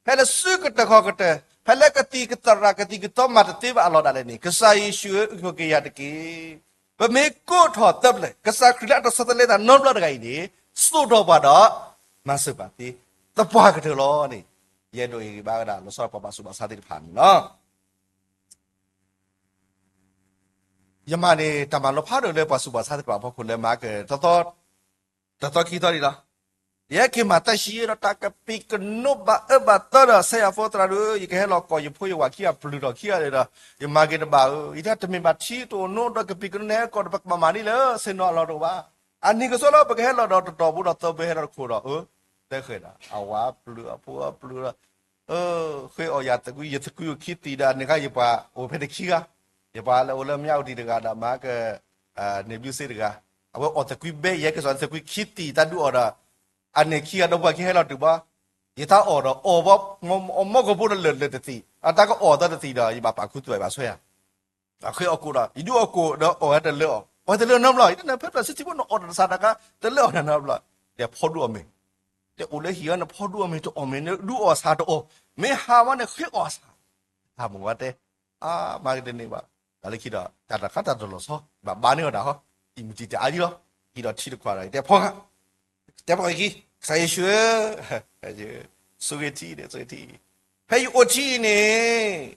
ဖဲလၢစုကတၢၢ်ခီၣ်ကတၢၢ်, ဖဲလၢကသံၣ်ကသရၣ်ကသံၣ်ကသီမၤတသ့ဘၣ်အလီၢ်ဒၣ်လဲာ်န့ၣ်, ကစၢ်ယ့ၣ်ၡူးဧၢ အုၣ်က့ၤခီၣ်က့ၤယၤတက့ၢ်. ပမ့ၢ်ကိးထီၣ်သၢပျၢၣ် ကစၢ်ခရံာ်လၢအတဆီတလဲသးနီတဘျီတဂၤအံၤန့ၣ်, သိးထီၣ်ပှၤဒီး မၤစၢၤပှၤသ့, သပှၢ်ကတၢၢ်လီၤန့ၣ်, ယအဲၣ်ဒိးဟ့ၣ်ဂံၢ်ဘါဝဲဒၣ် လီၤဆီဒၣ်ပှၤဘၣ်ဆူးဘၣ်ဆါသ့ၣ်တဖၣ်န့ၣ်လီၤ. ယမၤန့ၣ် တၢ်မၤလီၤဖးဒိၣ်လၢပှၤဆူးပှၤဆါသ့ၣ်တဖၣ်အဖီခိၣ်လၢမၤက တသီခံသီဒံးလီၤ. ယဟဲက့ၤမၤသးဆံးယဲဒီး တၢ်ကပံးကနိးဘၣ်အၢဘၣ်သီဒီး ဆဲယၤဖိသရၣ်ဒုး, ယကဟဲလီၤကိးယဖိယဝၤခံဂၤပျုၢ်ထီၣ်ခံဂၤဒီး, ယမၤက့ၤတဘၣ်ဧၢ, ယတဲတမ့ၢ်ဘၣ်ထံတအိၣ်နီဒီးကပံးကနိးန့ၣ် ဟဲကိးဒီးပကဘၣ်မၤဒ်လဲၣ်, ဆ့ၣ်နီၤအလီၢ်တအိၣ်ဘၣ်. အနံၤကစီလၢပကဟဲလီၤဒီးတတီၢ်ဖိဒီးသၢဘ့ဟဲလီၤတခိၣ်ဒီး, အၢ, တဲဃဲၤဒီး အဝၤပျုၢ်အဖိအပျုၢ်ဒီး ဃ့အီၣ်ယၤသကွံ, ယသကွံအိၣ်ခံသံၣ်ဒီး အန့ၣ်ခါယပှၤအိၣ်ဖဲန့ၣ်ခံဂၤ, ယပှၤလၢအိၣ်လၢမၠၣ်အူဒံးတဂၤဒီး မၤက န့ၣ်ဘျုးစ့တဂၤ, အဝဲအီၣ်သကွံဘဲ ယဲကစီၣ်သကွံခံသံၣ်တၢ်ဒုးအီၣ်ဒီး, အန့ၣ်ခံဂၤဒီပုၢ်ဝဲၢ်ခံဟဲလီၤတုၤဘၣ်, ယတၢ်အီၣ်ဒီးအီၣ်ဘၣ်, အီၣ်မီၢ်ကဘိဒီးလၢာ်လၢာ်တသံၣ်, အတၢ်ကအီၣ်သီတသံၣ်ဒီး ယဘၣ်ပာ်ခူသူၣ်ဘၣ်ယဘၣ်ဆွဲယၤ အဃ့အီၣ်ကိၣ်ဒီး ယဒုးအီၣ်ကိၣ်ဒီးအီၣ်ဝဲတလၢအီၤ, အီၣ်တလၢနီတဘျီ, ယတဲနဖဲဖျၢၣ်ဆံးဆံးဖိ နအီၣ်တၢ်တစးတၢ်ကါ တလၢအီၤနနီတဘျီ, တဲဖီဒုးအီၣ်မ့ၤ, တဲအိၣ်လၢဟံၣ်အီၤ နဖီဒုးအီၣ်မ့ၤတအီၣ်မ့ၤ နဒုးအီၣ်ဆၣ်တအီၣ်, မ့ၢ်ဟးဝဲန့ၣ်ဃ့အီၣ်ဆၣ်, ဟးမုၢ်ဝဲတဲ, အါ မၤကတန့ၢ်ဘၣ်, တၢ်လၢခံဒီး တၢ်တခါတၢ်တလီၤဆီ ဘၣ်ဘါန့ၢ်အီၤတၢ်ဟီ, အံၤမုၢ်တံၢ်တၢ်အါယံလီၤ, ဟံးဒီးထံတခွးဒီး ယတဲဖီဂၤ တဲပှၤက့ၤ, ကစၢ်ယ့ၣ်ၡူးဧၢ, ဆိၣ်ဂ့ၤထံန့ၣ် ဆိၣ်ဂ့ၤထံ, ဖဲယအိၣ်ထံအံၤန့ၣ်,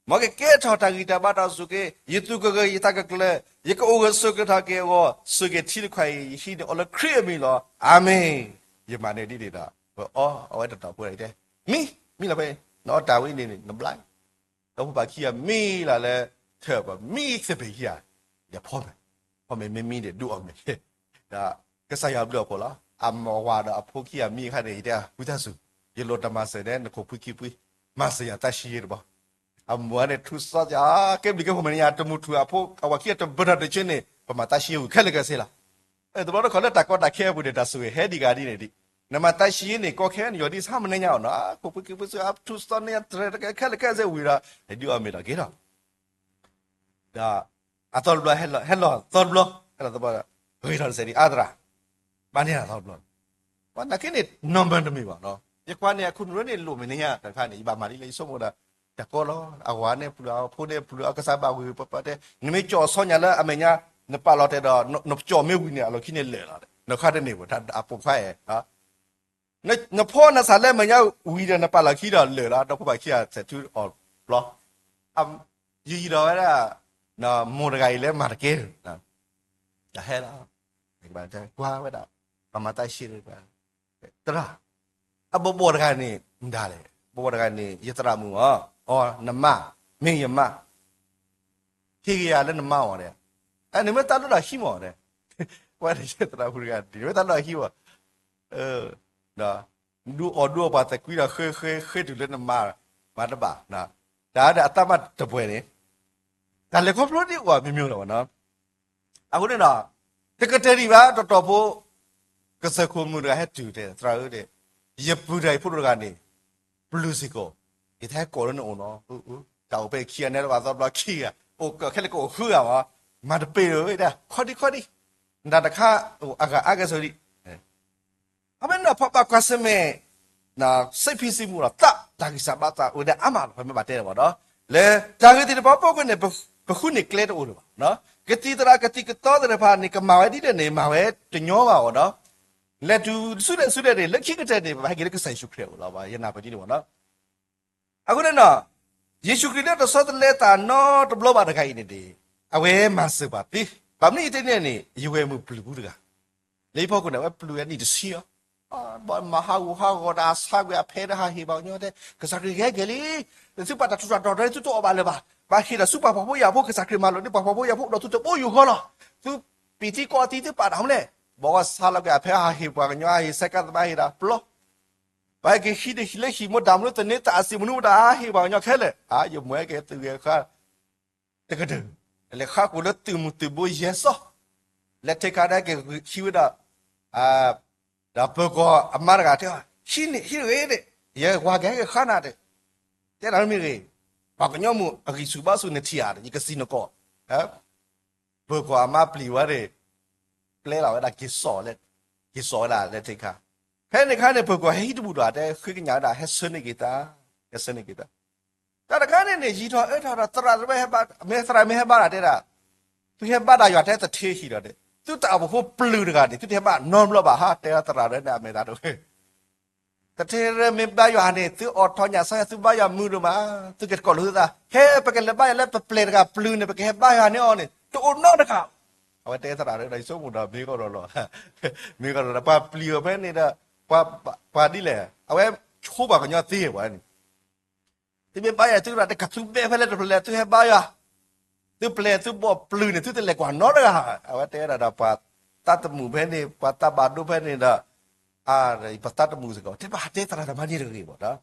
မ်ကကဲထီၣ်တၢ်ဂံၢ်တၢ်ဘါတၢ်ဆိၣ်ဂ့ၤ, ယသူၣ်ကဂၢၢ်ယသးကကျၢၤ, ယကအိၣ်ဂၢၢ်ဆိးက့ၤထီၣ်က့ၤအဂီၢ်, ဆိၣ်ဂ့ၤထံတခွးအံၤ ယဟံးန့ၢ်အီၤလၢခရံာ်အမံၤလီၤ. အၤမ့ၣ်. ယမၤန့ၢ်ဒ်န့ၣ်ဒီး ပအီအဝဲတတီၢ်ဖိအံၤတဲ, မံ, မံလီၤဖဲ, နအီတၢ်ဝဲန့ၣ်န့ၣ် နဘျါ ဒီဖိပၢ်ခံဂၤ မံလီၤလၢ ထၢၣ်ပမံသ့ၣ်ဖ့ၣ်ခံဂၤ, ဒီးဖီမ့ၤ, ဖီမ့ၤမ့ၢ်မံဒီးဒုးအီၣ်မ့ၤ, ဒီးကစၢ်ယွၤဘျုးအဖှိၣ်လီၤ. အဝၤဒီးအဖိခံဂၤမံအခါန့ၣ် ယတဲဝံသးစူၤ, ယလိၣ်တၢ်မၤစၢၤန့ၣ် နခိၣ်ဖှံခံဖှံ, မၤစၢၤယၤသးဆံးယဲတဘျီ, အမိၢ်န့ၣ်ထူစီကဲဘျုးကဲဖှိၣ်မဲာ်ညါ တမုၢ်ထူၣ်အဖိ အဝၤခံဂၤတဘၢၣ်ထီၣ်တဆၢန့ၣ် ပမၤသးဆံးဝံၤခဲလၢာ်ခဲဆ့လီၤ. တဘျီတခီၣ်လၢတၢ်ကီတၢ်ခဲအပူၤန့ၣ် တၢ်ဆိၣ်ဂ့ၤဟဲဒံးဂၤဒ်န့ၣ်ဒံး, နမၤသးဆံးန့ၣ် ကီခဲန့ၣ် ယီၤဒ်ဆၣ်မနုၤညါအီၤနီၤ, ခိၣ်ဖှံခံဖှံစ့ၢ် အထူစီန့ၣ် တြဲၤတကဲခဲလၢာ်ခဲဆ့ဝံၤဒီး ဒုးအီၣ်မ့ၤဒီးက့ၤဒီး ဒီးအသီတဘျီ ဟဲလီၤသီတဘျီ, ဟဲလီၤသီဘျီ, ဂ့ၤထီၣ်တစဲးဒံး အါသရၣ်, ဘၣ်န့ၢ်အသီတဘျီ, ပှၤနာ်က့န့ၣ် number တမ့ၢ်ဘၣ်နီၤ, ယကွၢ်န့ၣ် အခိၣ်နူာ်န့ၣ် လိၣ်မဲာ်ညါတခါန့ၣ် ယဘၣ်မၤဒ်လဲၣ် ယဆိကမိၣ်ဒီး တၢ်ကီလီၤ, အဝၤန့ၣ်ပျုၤ အဖိန့ၣ်ပျုၤ အကစၢ်ဘၣ်ဝံၤပပတဲ, နမ့ၢ်ကၠီၣ်အဆီညါလၢအမဲာ်ညါ, နပာ်လီၤတဲာ်ဒီး နကၠီၣ်မ့ၢ်ဝံၤန့ၣ် အလီၢ်ခံန့ၣ်လၢာ်လီၤ, နခါတန့ၢ်ဘၣ် အပိာ်ခွါအဲၣ် နဖီနဆၣ်လၢမဲာ်ညါဝံၤဒီး နပာ်လီၤခံဒီးလၢာ်လီၤ, ဒီဖိပၢ်ခံဂၤဆဲးထူအီၤဘျီ, ယယံၤဒီးဝဲဒၣ် မိၢ်တဂၤအံၤလၢမၤတကဲ, တဟဲလီၤ, ကွၢ်ဝဲဒၣ် ပှၤမၤသးဆံး သရၣ်, အဘီဘီတဂၤန့ၣ် မတၤလဲၣ်, ဘီဘီတဂၤန့ၣ် ယသရၣ်မုၣ်အီၤ, အီ နမါ, မ့ၢ်ယမါ ဟ့ၣ်က့ၤယၤလၢနမါအီၤဒီး, နမ့ၢ်တၢ်လိၣ်ဒီးဟံးမးဒီး, ဝဲယသရၣ်မုၣ်တဂၤ နမ့ၢ်တၢ်လိၣ်ဒီးဟံးမး, ဒုးအီၣ်ဒုးအီၣ်ပှၤသကွံဒီး ဃ့ဃ့ဃ့တုၤလၢနမါ, မၤတဘၣ်, တၢ်ဒီးအတၢ်မၤတပှဲၤန့ၣ်, တၢ်လဲၤခီဖျိဒ်အံၤ မျိုးမျိုးလီၤဘၣ်နီၤ. အဃိန့ၣ်ဒီး တကတၢၢ်ဒံးဘၣ် တတီၢ်ဖိ ကစၢၢ်ခိၣ်မုၣ်တဂၤဟဲတုၤတဲ သရၣ်ဧၢ, ယပုၢ်တဂၤအံၤဖိတဂၤန့ၣ် ပျုၤစ့ၢ်ကီး, ယတဟဲကိးလၢနအိၣ်နီၤ, တၢ်အိၣ်ဖဲခံဂၤန့ၣ် တဘၣ်သီတဘျီခံဂၤ, အိၣ်ခဲလၢာ်ကအိၣ်ဃုဂၤမး, မၤတပ့ၤဧၢ, ခီဒံခီဒံ, နတၢ်တခါအိၣ်အဂၤအါကဲဆိဒံး အမ့ၢ်နီၢ်ဖီဘၣ်ကွၢ်ဆၢၣ်မဲာ် စံးဖံးစံးမူၤဒီးသး တၢ်ဂံၢ်စၢ်ဘါစၢ်အိၣ်ဒီးအါမးလီၤ, ပမ့ၢ်ဘၣ်တဲလီၤဘၣ်ဒီး လၢတၢ်ဂ့ၢ်သ့ၣ်တဖၣ်ပူၤကွံာ်န့ၣ် ပဃုန့ၢ်ကျဲတအိၣ်လၢၤဘၣ်, ကသံၣ်သရၣ်ကသံၣ်ကသီသ့ၣ်တဖၣ်န့ၣ် ကမၤဝဲဒ်လဲၣ်န့ၣ် မၤဝဲတညီဘၣ်အီၤဒီး လဲၤတုၤဆူလဲၣ်ဆူလဲၣ်န့ၣ် လၢခံကတၢၢ်န့ၣ် ပဘၣ်ဟဲက့ၤလၢကစၢ်ယ့ၣ်ၡူးခရံာ်အအိၣ်လီၤဘၣ်, ယနာ်ပဒ်န့ၣ်ဘၣ်ဒီး အဃိန့ၣ်ဒီး ယ့ၣ်ၡူးခရံာ်လၢတဆီတလဲသးနီတဘျီဘၣ်တဂၤအံၤန့ၣ်န့ၣ် အဝဲမၤစၢၤပှၤသ့, ဘၣ်မနုၤအံၤသ့ၣ်န့ၣ်န့ၣ် ယဝဲၢ်မုၢ်ပျုၤပူၤတဂၤ လၢဟံၣ်ဖီခိၣ်န့ၣ် အဝဲပျုၤဝဲနံၣ်တဆံအီၤ, ဘၣ်မၤဟးဂူာ်ဟးဂီၤဒီးအဆါကွံာ်အဖဲဒီးဟးဟ့ၣ်ပှၤကညီတဲ ကစၢ်ခရံာ်ဂဲၤက့ၤလံ, သုပာ်တၢ်ထူးတၢ်တီၤတၢ် သုတအီၣ်ဘၣ်လၢၤဘၣ်, ဘၣ်ဟ့ၣ်ဒီးဆူပှၤဖှီၣ်ဖိယာ်ဖိ ကစၢ်ခရံာ်မၤလိာ်န့ၢ်ပှၤဖှီၣ်ဖိယာ်ဖိဒီးသုတဘိယူၢ်ဃီလီၤ, သုပံာ်သံကိးသံသုပာ်တၢ်မနုၤလဲၣ်, ဘၣ်ဆါလီၤကွံာ်အဖဲဟးဟ့ၣ်ပှၤကညီ ဟးဟ့ၣ်ဆဲးကါသမါဟ့ၣ်ဒီးပျီ ပှၤဟဲက့ၤဟံးန့ၢ်ဟံၣ်လၢဟံၣ်မူဒါမနုၤ သန့သးအစံးမနုၤမတၤ ဟးဟ့ၣ်ပှၤကညီခဲလၢာ်, ယမိၢ်ဟဲက့ၤသုးဂဲၤဃါ တကတၢၢ်, လဲၤဃါဃိာ်လၢသုးမုၢ်သုးဘိယဲၢ်စီၤ, လဲၤထံးခါဒီးက့ၤဟံးဝဲဒီး, ဒီးပၢၤကီၢ်အမါတဂၤတဲ, ဟံးန့ၣ် ဟံးတဂ့ၤ, ယဝၤကဟဲက့ၤဃါနၤတဲ, တဲနၤမ့ၢ်ဂ့ၤ, ပှၤကညီမုၣ်အဂံၢ်ဆူၣ်ဘါဆူၣ်နထံၣ်ဧါ, ယကစံၣ်နကိး, ပၢၤကီၢ်အမါပျံၤဝဲန့ၣ်, ပျဲလီၤဝဲဒၣ်က့ၤစိာ်, က့ၤစိာ်ဝဲဒၣ်လဲၤထံးခါ, ဖဲန့ၣ်ခါန့ၣ် ပၢၤကီၢ်ဟဲဟံးတဘူၣ်ဒီး တဲဃ့ကညးဝဲဒၣ် ဟဲဆၢန့ၢ်က့ၤတၢ်, ဟဲဆၢန့ၢ်က့ၤတၢ်, တၢ်တခါန့ၣ်န့ၣ် ယံာ်ထီၣ်အၢထီၣ်ဒီး သရၣ်တဝဲဟဲဘါ, မ့ၢ်သရၣ်မ့ၢ်ဟဲဘါတၢ်တဲဒၣ်, သုဟဲဘါတၢ်ယွၤထဲတထ့ဟံၣ်ဒီးန့ၣ် သုတၢ်အိၣ်ဖှိၣ်ပျုၢ်တဂၤန့ၣ် သုတဟဲဘါနီတဘျီဘၣ်ဟါ, တဲသရၣ်တဝဲန့ၣ် အမဲာ်သးတဝဲ တထ့ရဲမ့ၢ်ဘါယွၤန့ၣ် သုအိးထီၣ်ညၣ်ဆါယွၤ သုဘါယွၤမုာ်ဒိၣ်မး, သုကကိးလိာ်သုသး ဟဲပကလဲၤဘါယွၤလၢပပျဲၢ်တဂၤပျုၢ်န့ၣ် ပကဟဲဘါယွၤန့ၢ်အီၤန့ၣ် တအိၣ်နီတဂၤ, အဝဲတဲသရၣ်တဝဲဒီး ယဆိကမိၣ်ဒီးမ့ၢ်ကီးလီၤလီၤ, မ့ၢ်ကီးလီၤဒီး ပှၤပျံၤအီၤဖဲန့ၣ်ဒီး, ပှၤဒ်လဲၣ် အဝဲဆိပှၤကညီသ့ဝဲန့ၣ် သုမ့ၢ်ဘါယွၤ သုကရၢတကး သုဘဲၣ်ဖဲလဲၣ်တဖျၢၣ်လဲၣ် သုဟဲဘါယွၤ, သုပျဲၢ်သုဘီၣ်ပျုၢ်န့ၣ် သုတလဲၤကွၢ်နီတဂၤ, အဝဲတဲဝဲဒၣ်ဒီးပှၤသးတမုာ်ဖဲန့ၣ် ပှၤသးဘၣ်ဒိဖဲန့ၣ်ဒီး, ပှၤသးတမုာ်စ့ၢ်ကီး တဲဘၣ်တဲသရၣ်တမါန့ၣ်တဂ့ၤဘၣ်ဒီး,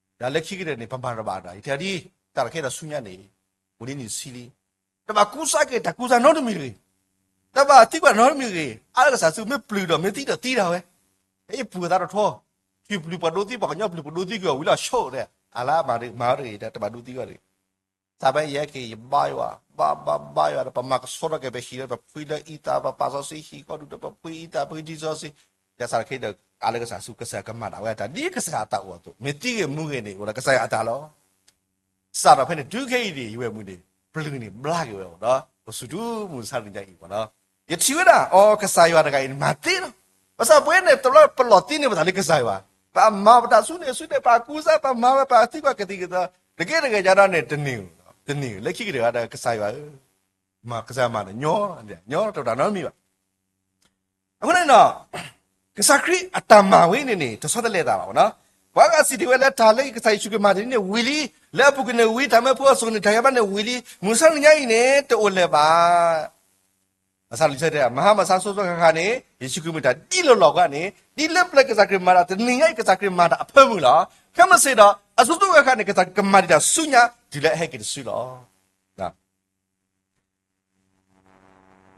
ဒီးလၢခံကတၢၢ်န့ၣ် ပမၤတဘၣ်ဒီး ယတဲဒ်, တၢ်တခါဒီးဆူညါန့ၣ်, အိၣ်ဒ်န့ၣ်ဆံလံ, တဘၣ်ကူစါက့ၤတၢ်ကူစါနီတမံၤတဂ့ၤ, တဘၣ်သံကွၢ်နီတမံၤတဂ့ၤ, အါလၢကစၢ်ယ့ၣ်ၡူးမ့ၢ်ပျုၢ်ဒီးမ့ၢ်သံဒီးသံဒၣ်ဝဲ, ဟဲပှၤသးတထီ, ထံပျုၢ်ပှၤဒိသံ ပှၤကညီပျုၢ်ပှၤဒိသံက့ၤအီၤဝံၤလီၤဆိၣ်တဲ, အလါမၤတဂ့ၤ မၤတဂ့ၤ တဘၣ်ဒိသံဘၣ်တဂ့ၤ, သးဖဲယဲက့ၤယဘါယွၤ, ဘါဘါဘါယွၤဒီး ပမၤကဆှီထီၣ်က့ၤ ပဟံၣ်လၢပဖှံလၢအံသၣ် ပပာ်စီဆှံဟံၣ်ဃီဒုးဒီး ပဖှံအံသၣ် ပဖှံထံစီဆှံ, ယသးတခါဒီး အါလၢကစၢ်ယ့ၣ်ၡူး ကစၢ်ယွၤကမၤဒၣ်ဝဲတၢ် ဒ်ကစၢ်ယွၤအတၢ်အိၣ်အသိး မ့ၢ်သံဂ့ၤမူဂ့ၤန့ၣ် အိၣ်ဒီးကစၢ်ယွၤအတၢ်လီၤ. စးထီၣ်ဖဲန့ၣ်တုၤခဲအံၤန့ၣ် ယဝဲၢ်မုၢ်န့ၣ် ပျုၢ်န့ၣ်ဘျါက့ၤဝဲအီၤဒီး ပစူၢ်တုၤမုၢ်ဆါတနံၤညါအံၤဘၣ်နီၤ, ယထံၣ်ဝဲဒၣ် အိ ကစၢ်ယွၤတဂၤအံၤန့ၣ် မၤသ့လီၤ. ဘၣ်ဆၣ်ပဝဲန့ၣ် တဘျီပလီၢ်သံန့ၢ်ပသးလၢကစၢ်ယွၤ, ပမၤပတၢ်ဆူန့ၣ်ဆူန့ၣ် ပကူစါ ပမၤဝဲပသံကွၢ်ကသံၣ်ကသီ, တက့ၢ်တဂ့ၤညါဒီးန့ၣ် တန့ၢ်, တန့ၢ် လၢခံကတၢၢ်ဒီး ကစၢ်ယွၤဧၢ, ကစၢ်ယွၤမၤန့ၣ် ညီ, ညီတၢ်နီတမံၤဘၣ်. အဃိန့ၣ်ဒီး ကစၢ်ခရံာ်အတၢ်မၤဝဲန့ၣ်န့ၣ် တဆီတလဲအသးဘၣ်နီၤ, ပှၤဂၤစံးတ့ၢ်ဝဲလၢတၢ်လၢကစၢ်ယ့ၣ်ၡူးခရံာ်မၤတနံၤန့ၣ်ဝံၤလံ, လၢအပူၤကွံာ်န့ၣ်ဝံၤ တၢ်မၢဖိအစိၤန့ၣ် တၢ်ဟဲဘါန့ၣ်ဝံၤလံ, မုၢ်ဆါတနံၤညါအံၤန့ၣ် တအိၣ်လၢၤဘၣ်. ဘၣ်ဆၣ်လံာ်စီဆှံတဲ မၤဟါမၤဆါ ဆိကမိၣ်ခါခါန့ၣ် ယ့ၣ်ၡူးခရံာ်မ့ၢ်တၢ်ဒ်လီၢ်လီၢ်အဂီၢ်န့ၣ် ဒ်လၢပျၢၤကစၢ်ခရံာ်မၤတၢ်တနံၤညါအံၤ ကစၢ်ခရံာ်မၤတၢ်အဖၢမုၢ်လီၤ. ခဲမုၢ်ဆ့ၣ်ဒီး အဆိကတၢၢ်ခါန့ၣ် ကစၢ်ခရံာ်ကမၤဒံးတၢ်ဆူညါ တုၤလၢအဟဲက့ၤတစုလီၤ.